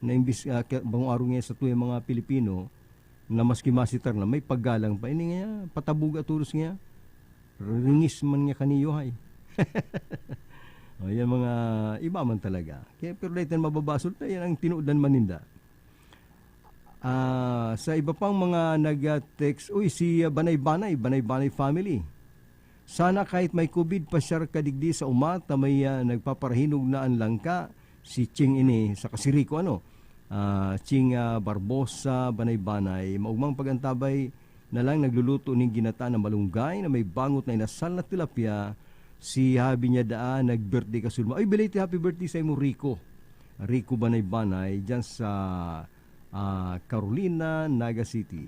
na imbis, ah, ka-, bangong araw nga sa tuyang mga Pilipino, na maski masitar na, may paggalang pa. Ini nga, patabuga tulos nga, ringis man nga kaniyo, hay." O, yan mga iba man talaga. Kaya, pero dahil mababasol na, yan ang tinudan maninda. Ah, sa iba pang mga nag-text, uy, si, ah, Banay-Banay, Banay-Banay family. Sana kahit may COVID, pasyar ka digdi sa uma ta may, ah, nagpaparahinog na an langka, si Ching ini, saka si Rico, ano? Ah, Ching, ah, Barbosa, Banay-Banay. Maugmang pag-antabay na lang, nagluluto ning ginataan na malunggay na may bangot na inasal na tilapia. Si Habi niya daan, nag-birthday kasunod. Ay, belated happy birthday sa imo, Rico. Rico Banay-Banay, dyan sa, ah, Carolina, Naga City.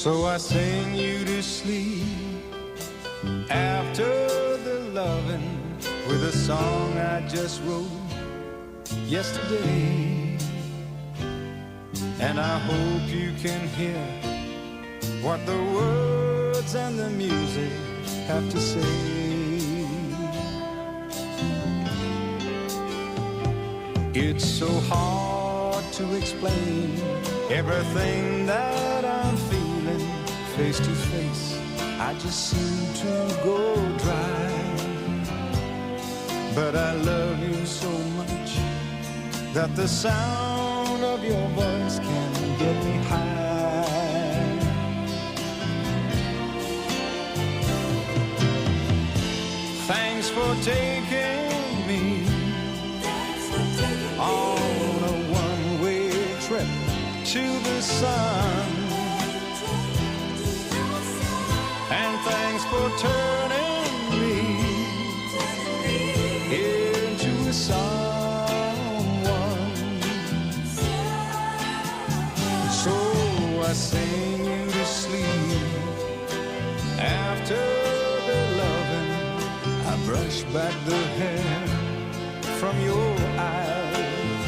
So I sing you to sleep after the loving with a song I just wrote yesterday. And I hope you can hear what the words and the music have to say. It's so hard to explain everything that I'm feeling face to face. I just seem to go dry. But I love you so much that the sound of your voice can Get me high. Thanks for taking me on a one-way trip to the sun. And thanks for turning me into a someone. So I sing you to sleep. After the loving, I brush back the hair from your eyes.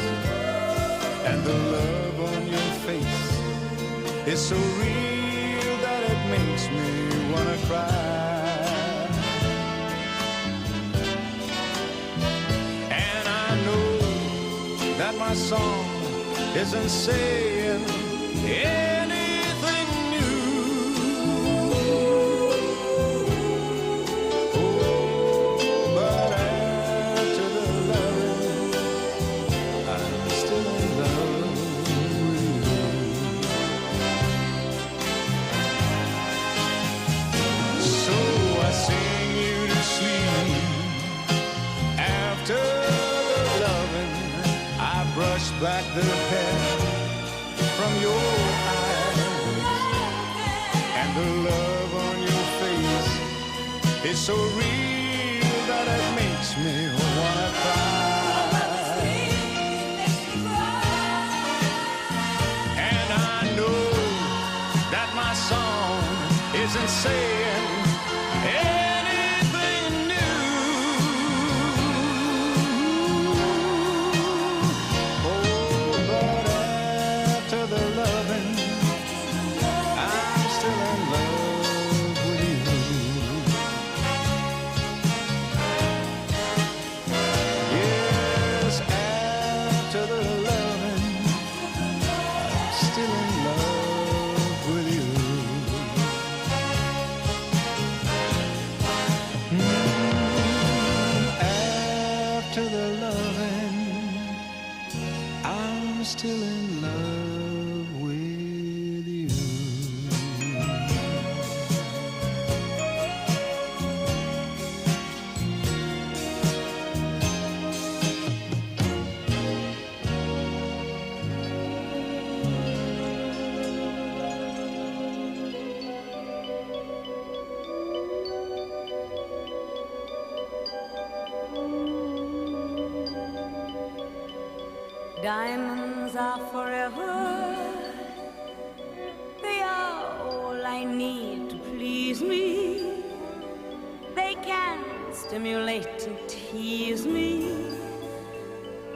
And the love on your face is so real that it makes me wanna cry. And I know that my song isn't saying anything new. Oh, but after the loving, I'm still in love with you. So I sing you to sleep. After the loving, I brush back the hair from your eyes. And the love on your face is so real that it makes me wanna cry. And I know that my song isn't saying anything new. Oh, but after the loving, I'm still in love with you. Yes, after the loving, I'm still in love with you. Mm, after the loving, I'm still in love with you. Diamonds are forever. They are all I need to please me. They can stimulate and tease me.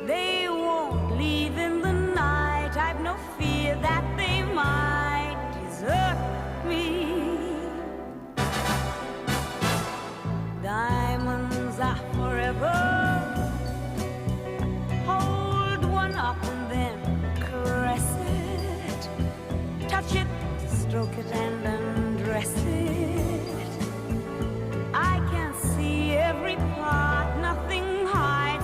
They won't leave in the night. I've no fear that they might desert me. Diamonds are forever. Hold one up and then caress it. Touch it, stroke it and undress it. I can see every part, nothing hides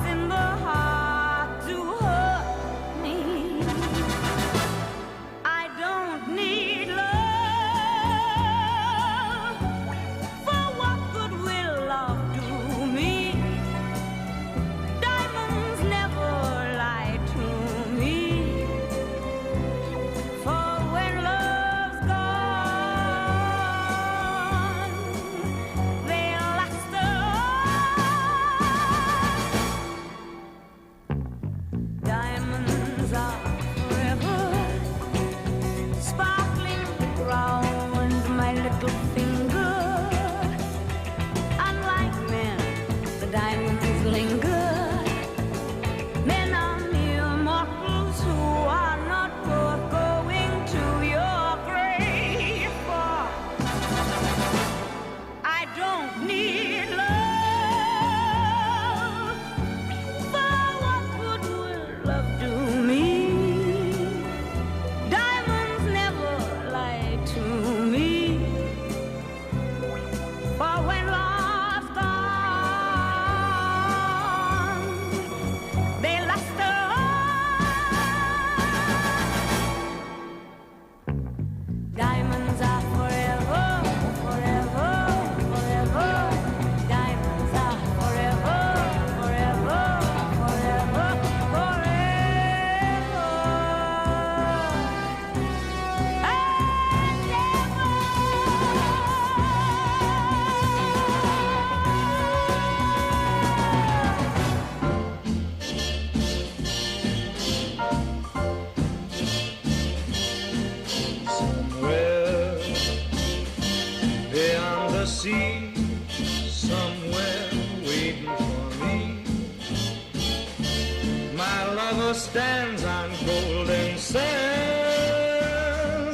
Stands on golden sands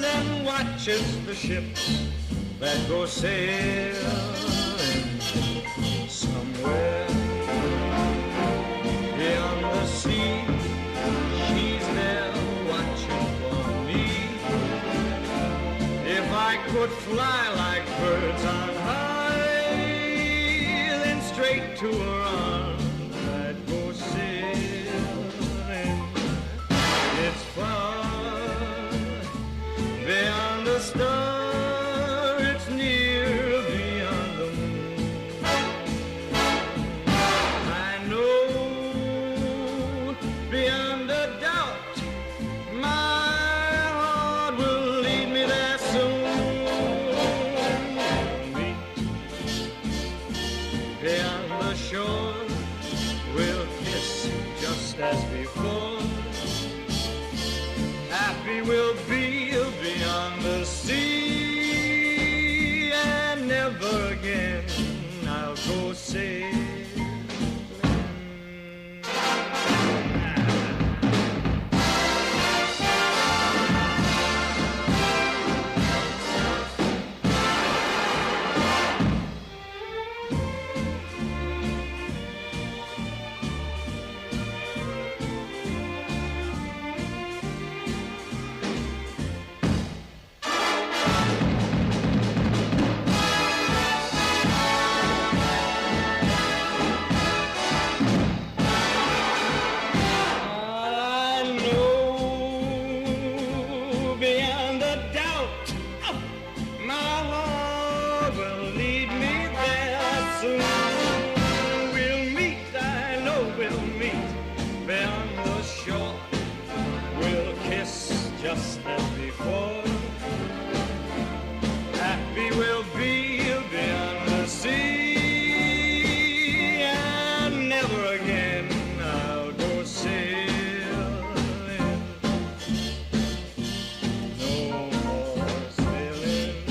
and watches the ships that go sailing somewhere beyond the sea. She's there watching for me. If I could fly like birds on high, then straight to her arms I'd go sailing. It's far beyond the star, it's near beyond the moon. I know beyond a doubt my heart will lead me there soon. We'll meet beyond the shore, we'll kiss just as before. Happy we'll be beyond the sea, and never again I'll go sailing. I know beyond a doubt, my heart will lead me there soon. We'll meet, I know we'll meet beyond the shore. We'll kiss just as before. Happy we'll be beyond the sea, and never again I'll go sailing. No more sailing.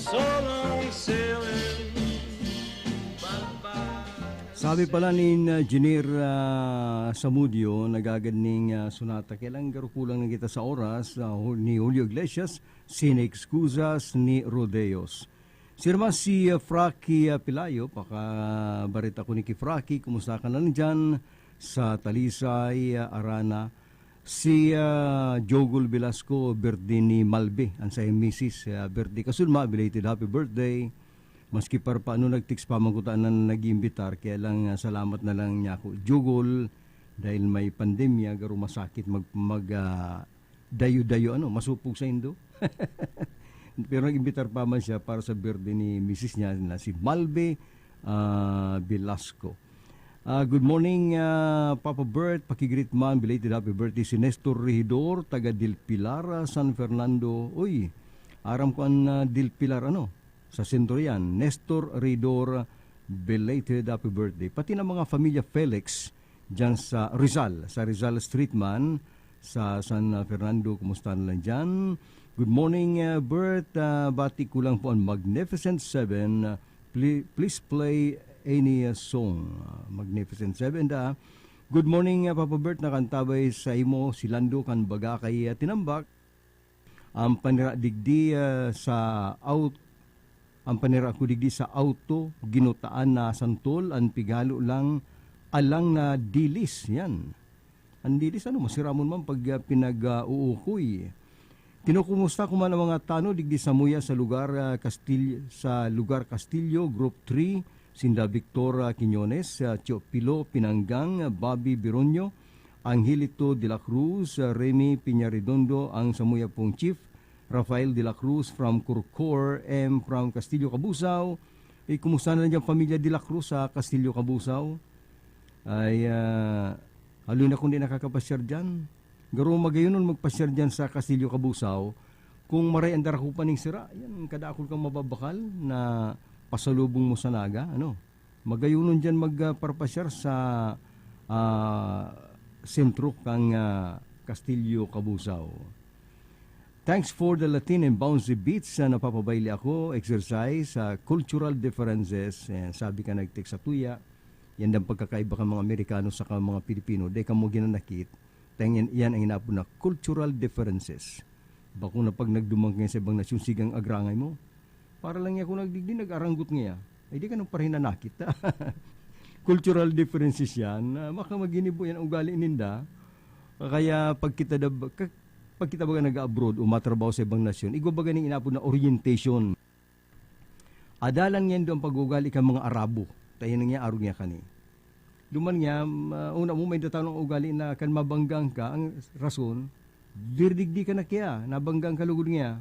So long sailing. Bye-bye. Sabi pala ni Engineer, ah, Samudio, nagagad ning, ah, sonata. Kaya lang garo kulang na kita sa oras, ah, hu-, ni Julio Iglesias, Sin Excusas ni Rodeos. Sirma si, ah, Fraki, ah, Pilayo, pakabarita ko ni ki Fraki, kumusta ka na lang dyan sa Talisay, ah, Arana? Si, ah, Jogol Velasco, birthday ni Malbe, ang sa misis, ah, birthday. Kasulma, belated happy birthday. Maski parpaano nag-text pa man kuta na nag-iimbitar, kaya lang, ah, salamat na lang niya ako. Jogol, dahil may pandemya, garo masakit mag, mag, ah, dayo-dayo, ano, masupog sa indo. Pero nag-imbitar pa man siya para sa birthday ni misis niya na si Malbe, ah, Velasco. Ah, good morning, ah, Papa Bert. Paki-greet man, belated happy birthday si Nestor Regidor, taga Del Pilar, ah, San Fernando. Uy, aram ko an, ah, Del Pilar, ano, sa sentro yan. Nestor Regidor, belated happy birthday. Pati na mga familya Felix, dyan sa Rizal, sa Rizal Street man, sa San Fernando. Kumusta na lang dyan? Good morning, ah, Bert. Ah, bati ko lang po ang Magnificent Seven. Ah, pli-, please play any, ah, song. Ah, Magnificent Seven da. Good morning, ah, Papa Bert. Nakantabay sa imo si Lando kan Baga kay, ah, Tinambak. Ang panira digdi, ah, sa aut-, ang panira ko digdi sa auto, ginutaan na santol, ang pigalo lang, alang na dilis. Yan. Ang dilis, ano, masiramon man pag, ah, pinag-uukoy. Kinukumusta ko man ang mga tano digdi sa muya sa lugar, ah, Kastil-, sa lugar Castillo, Group three, sinda Victor, ah, Quiñones, ah, Teofilo Pinanggang, ah, Bobby Bironio, Angelito de la Cruz, ah, Remy Piñaredondo, ang samuya pong chief, Rafael de la Cruz from Corcor, M from Castillo Cabusao. Eh, kumusta na lang dyan, pamilya de la Cruz sa Castillo Cabusao? Ay, ah, haloy na kung di nakakapasyar dyan. Garo magayonon magpasyar dyan sa Castillo Cabusao. Kung maray ang darakupan ning sira, yan, kadakul kang mababakal na pasalubong mo sa Naga, ano? Magayonon diyan mag, ah, parpasyar sa, ah, sentro kan, ah, Castillo, Cabusao. Thanks for the Latin and bouncy beats, ah, napapabaili ako, exercise, ah, cultural differences. Ayan, sabi ka nag-text sa tuya. Yan ang pagkakaiba kan mga Amerikano saka mga Pilipino, dai kamo ginanakit, ta yan, yan ang inaapod na cultural differences. Bako na pag nagduman ka sa ibang nasyon, sigang agrangay mo. Para lang niya kung nagdigdi, nag-aranggot niya. Ay, di ka nang parinanakit. Cultural differences yan. Ah, baka maginibo yan ugali ninda. Kaya pag kita dab-, ka-, pag kita baga nag-abroad o matrabaho sa ibang nasyon, igwa baga ning inapod na orientation. Adalan niya ndo ang pag-uugali kan mga Arabo. Tayo na niya, arog niya kani. Duman niya, ma-, una mo, may datang ugali na kan mabanggang ka, ang rason, dirdigdi ka na kiya, nabanggang ka lugod niya.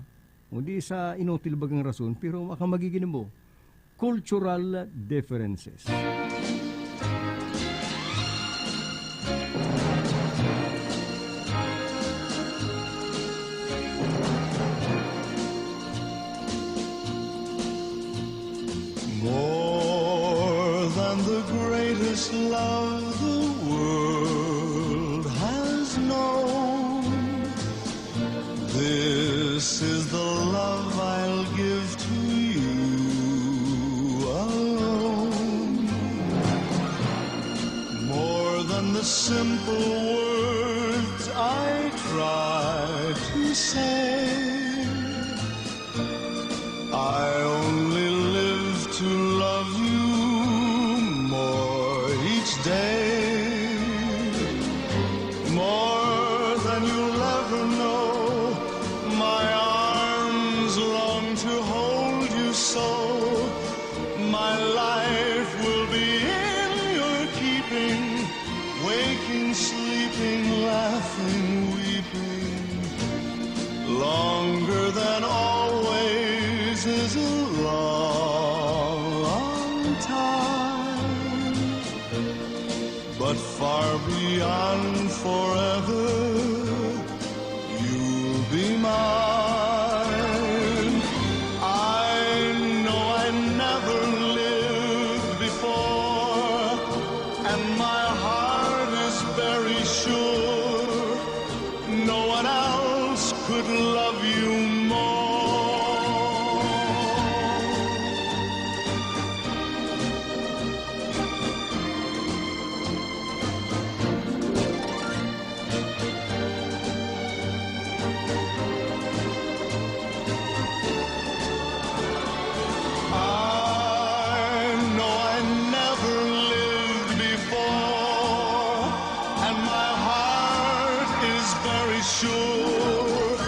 O di sa inutil bagang rason, pero maka magiging mo. Cultural differences. More than the greatest love the world has known, this is the love I'll give to you alone. More than the simple words I try to say, I only live to love you more each day. More than you'll ever know, my arms long to hold you so. My life will be in your keeping, waking, sleeping, laughing, weeping. Longer than always is a long, long time. But far beyond forever, you'll be mine. I know I never lived before, and my heart is very sure no one else could love you more. I know I never lived before, and my heart is very sure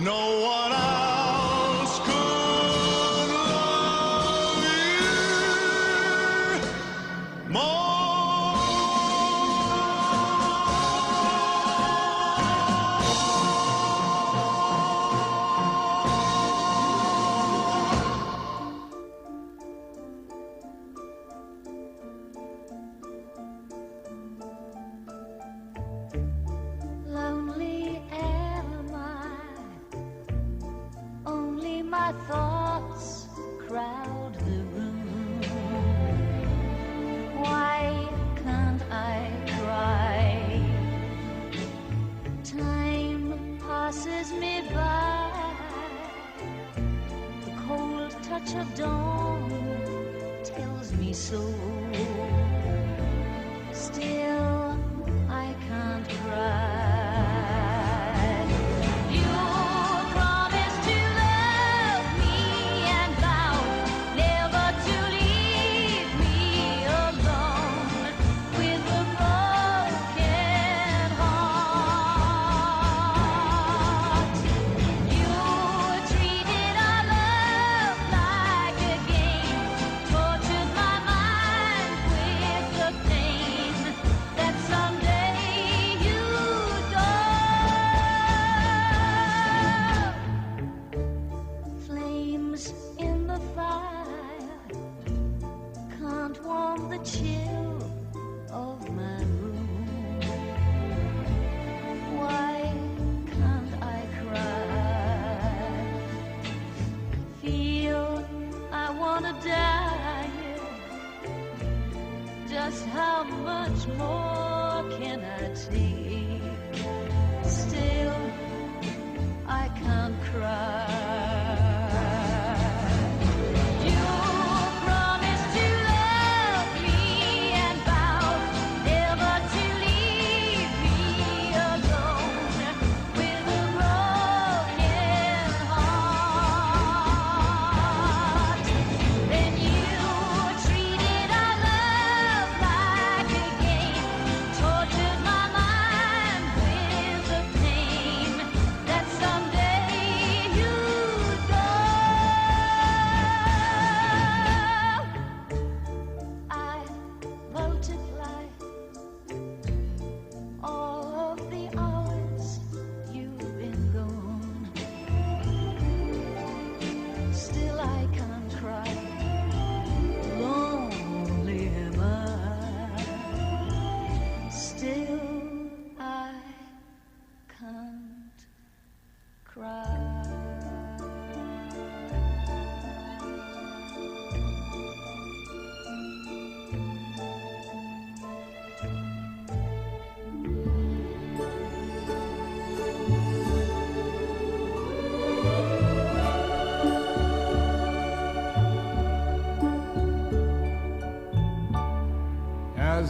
no one else could love you more. Lonely am I, only my thoughts crowd the room. Why can't I cry? Time passes me by. The cold touch of dawn tells me so. Still, I can't cry. You promised to love me and vow never to leave me alone. With a broken heart, you treated our love like a game, tortured my mind with the pain that someday you'd go. Flames in the fire can't warm the chill of my room. Why can't I cry? Feel I wanna die. Just how much more can I take? Still, I can't cry. You promised to love me and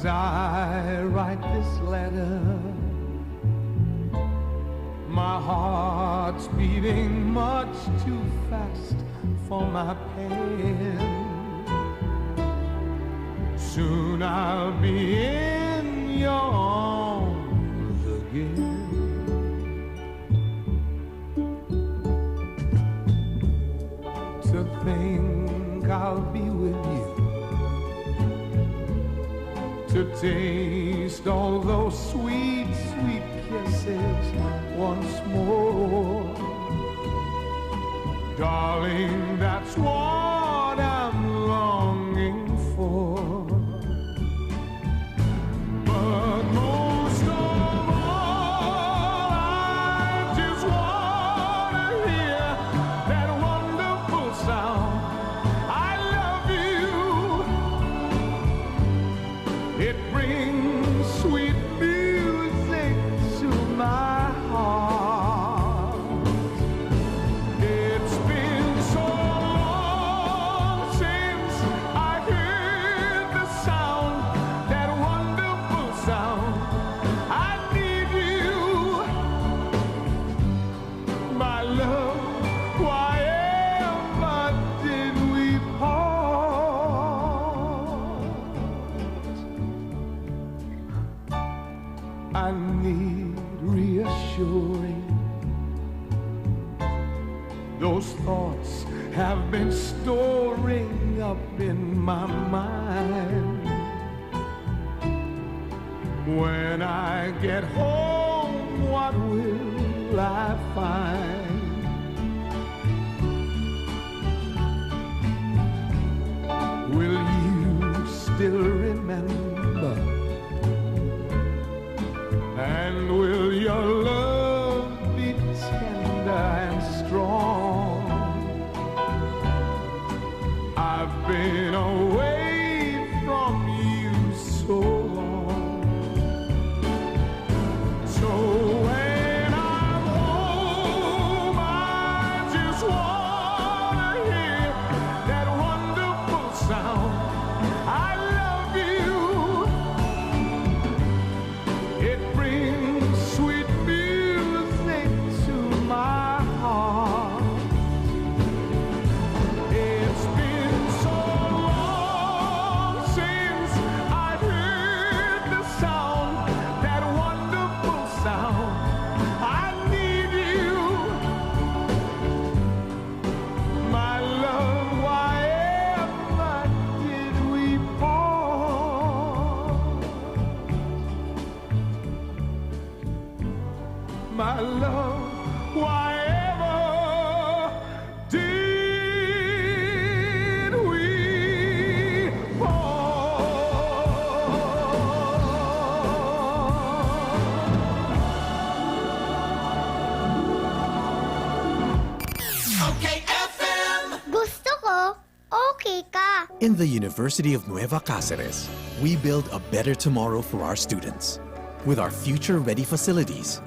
I write this letter, my heart's beating much too fast for my pen. Soon I'll be in your arms again. To think I'll be with you, to taste all those sweet, sweet kisses once more. Darling, that's what I'm longing for. But most of all, I just wanna hear that wonderful sound. I love you. It brings sweet music to my heart. It's been so long since I heard the sound, that wonderful sound. I need you, my love. Why ever did we part? I need reassuring. Those thoughts have been storing up in my mind. When I get home, what will I find? Will you still remember? And will your love be tender and strong? I've been away from you so long. So when I'm home, I just wanna hear that wonderful sound. I love you. It brings sweet music to my heart. It's been so long since I've heard the sound, that wonderful sound. I need you, my love. Why ever did we part? My love, why ever did we part? Okay, F M. Gusto ko, okay ka. In the University of Nueva Cáceres, we build a better tomorrow for our students. With our future-ready facilities,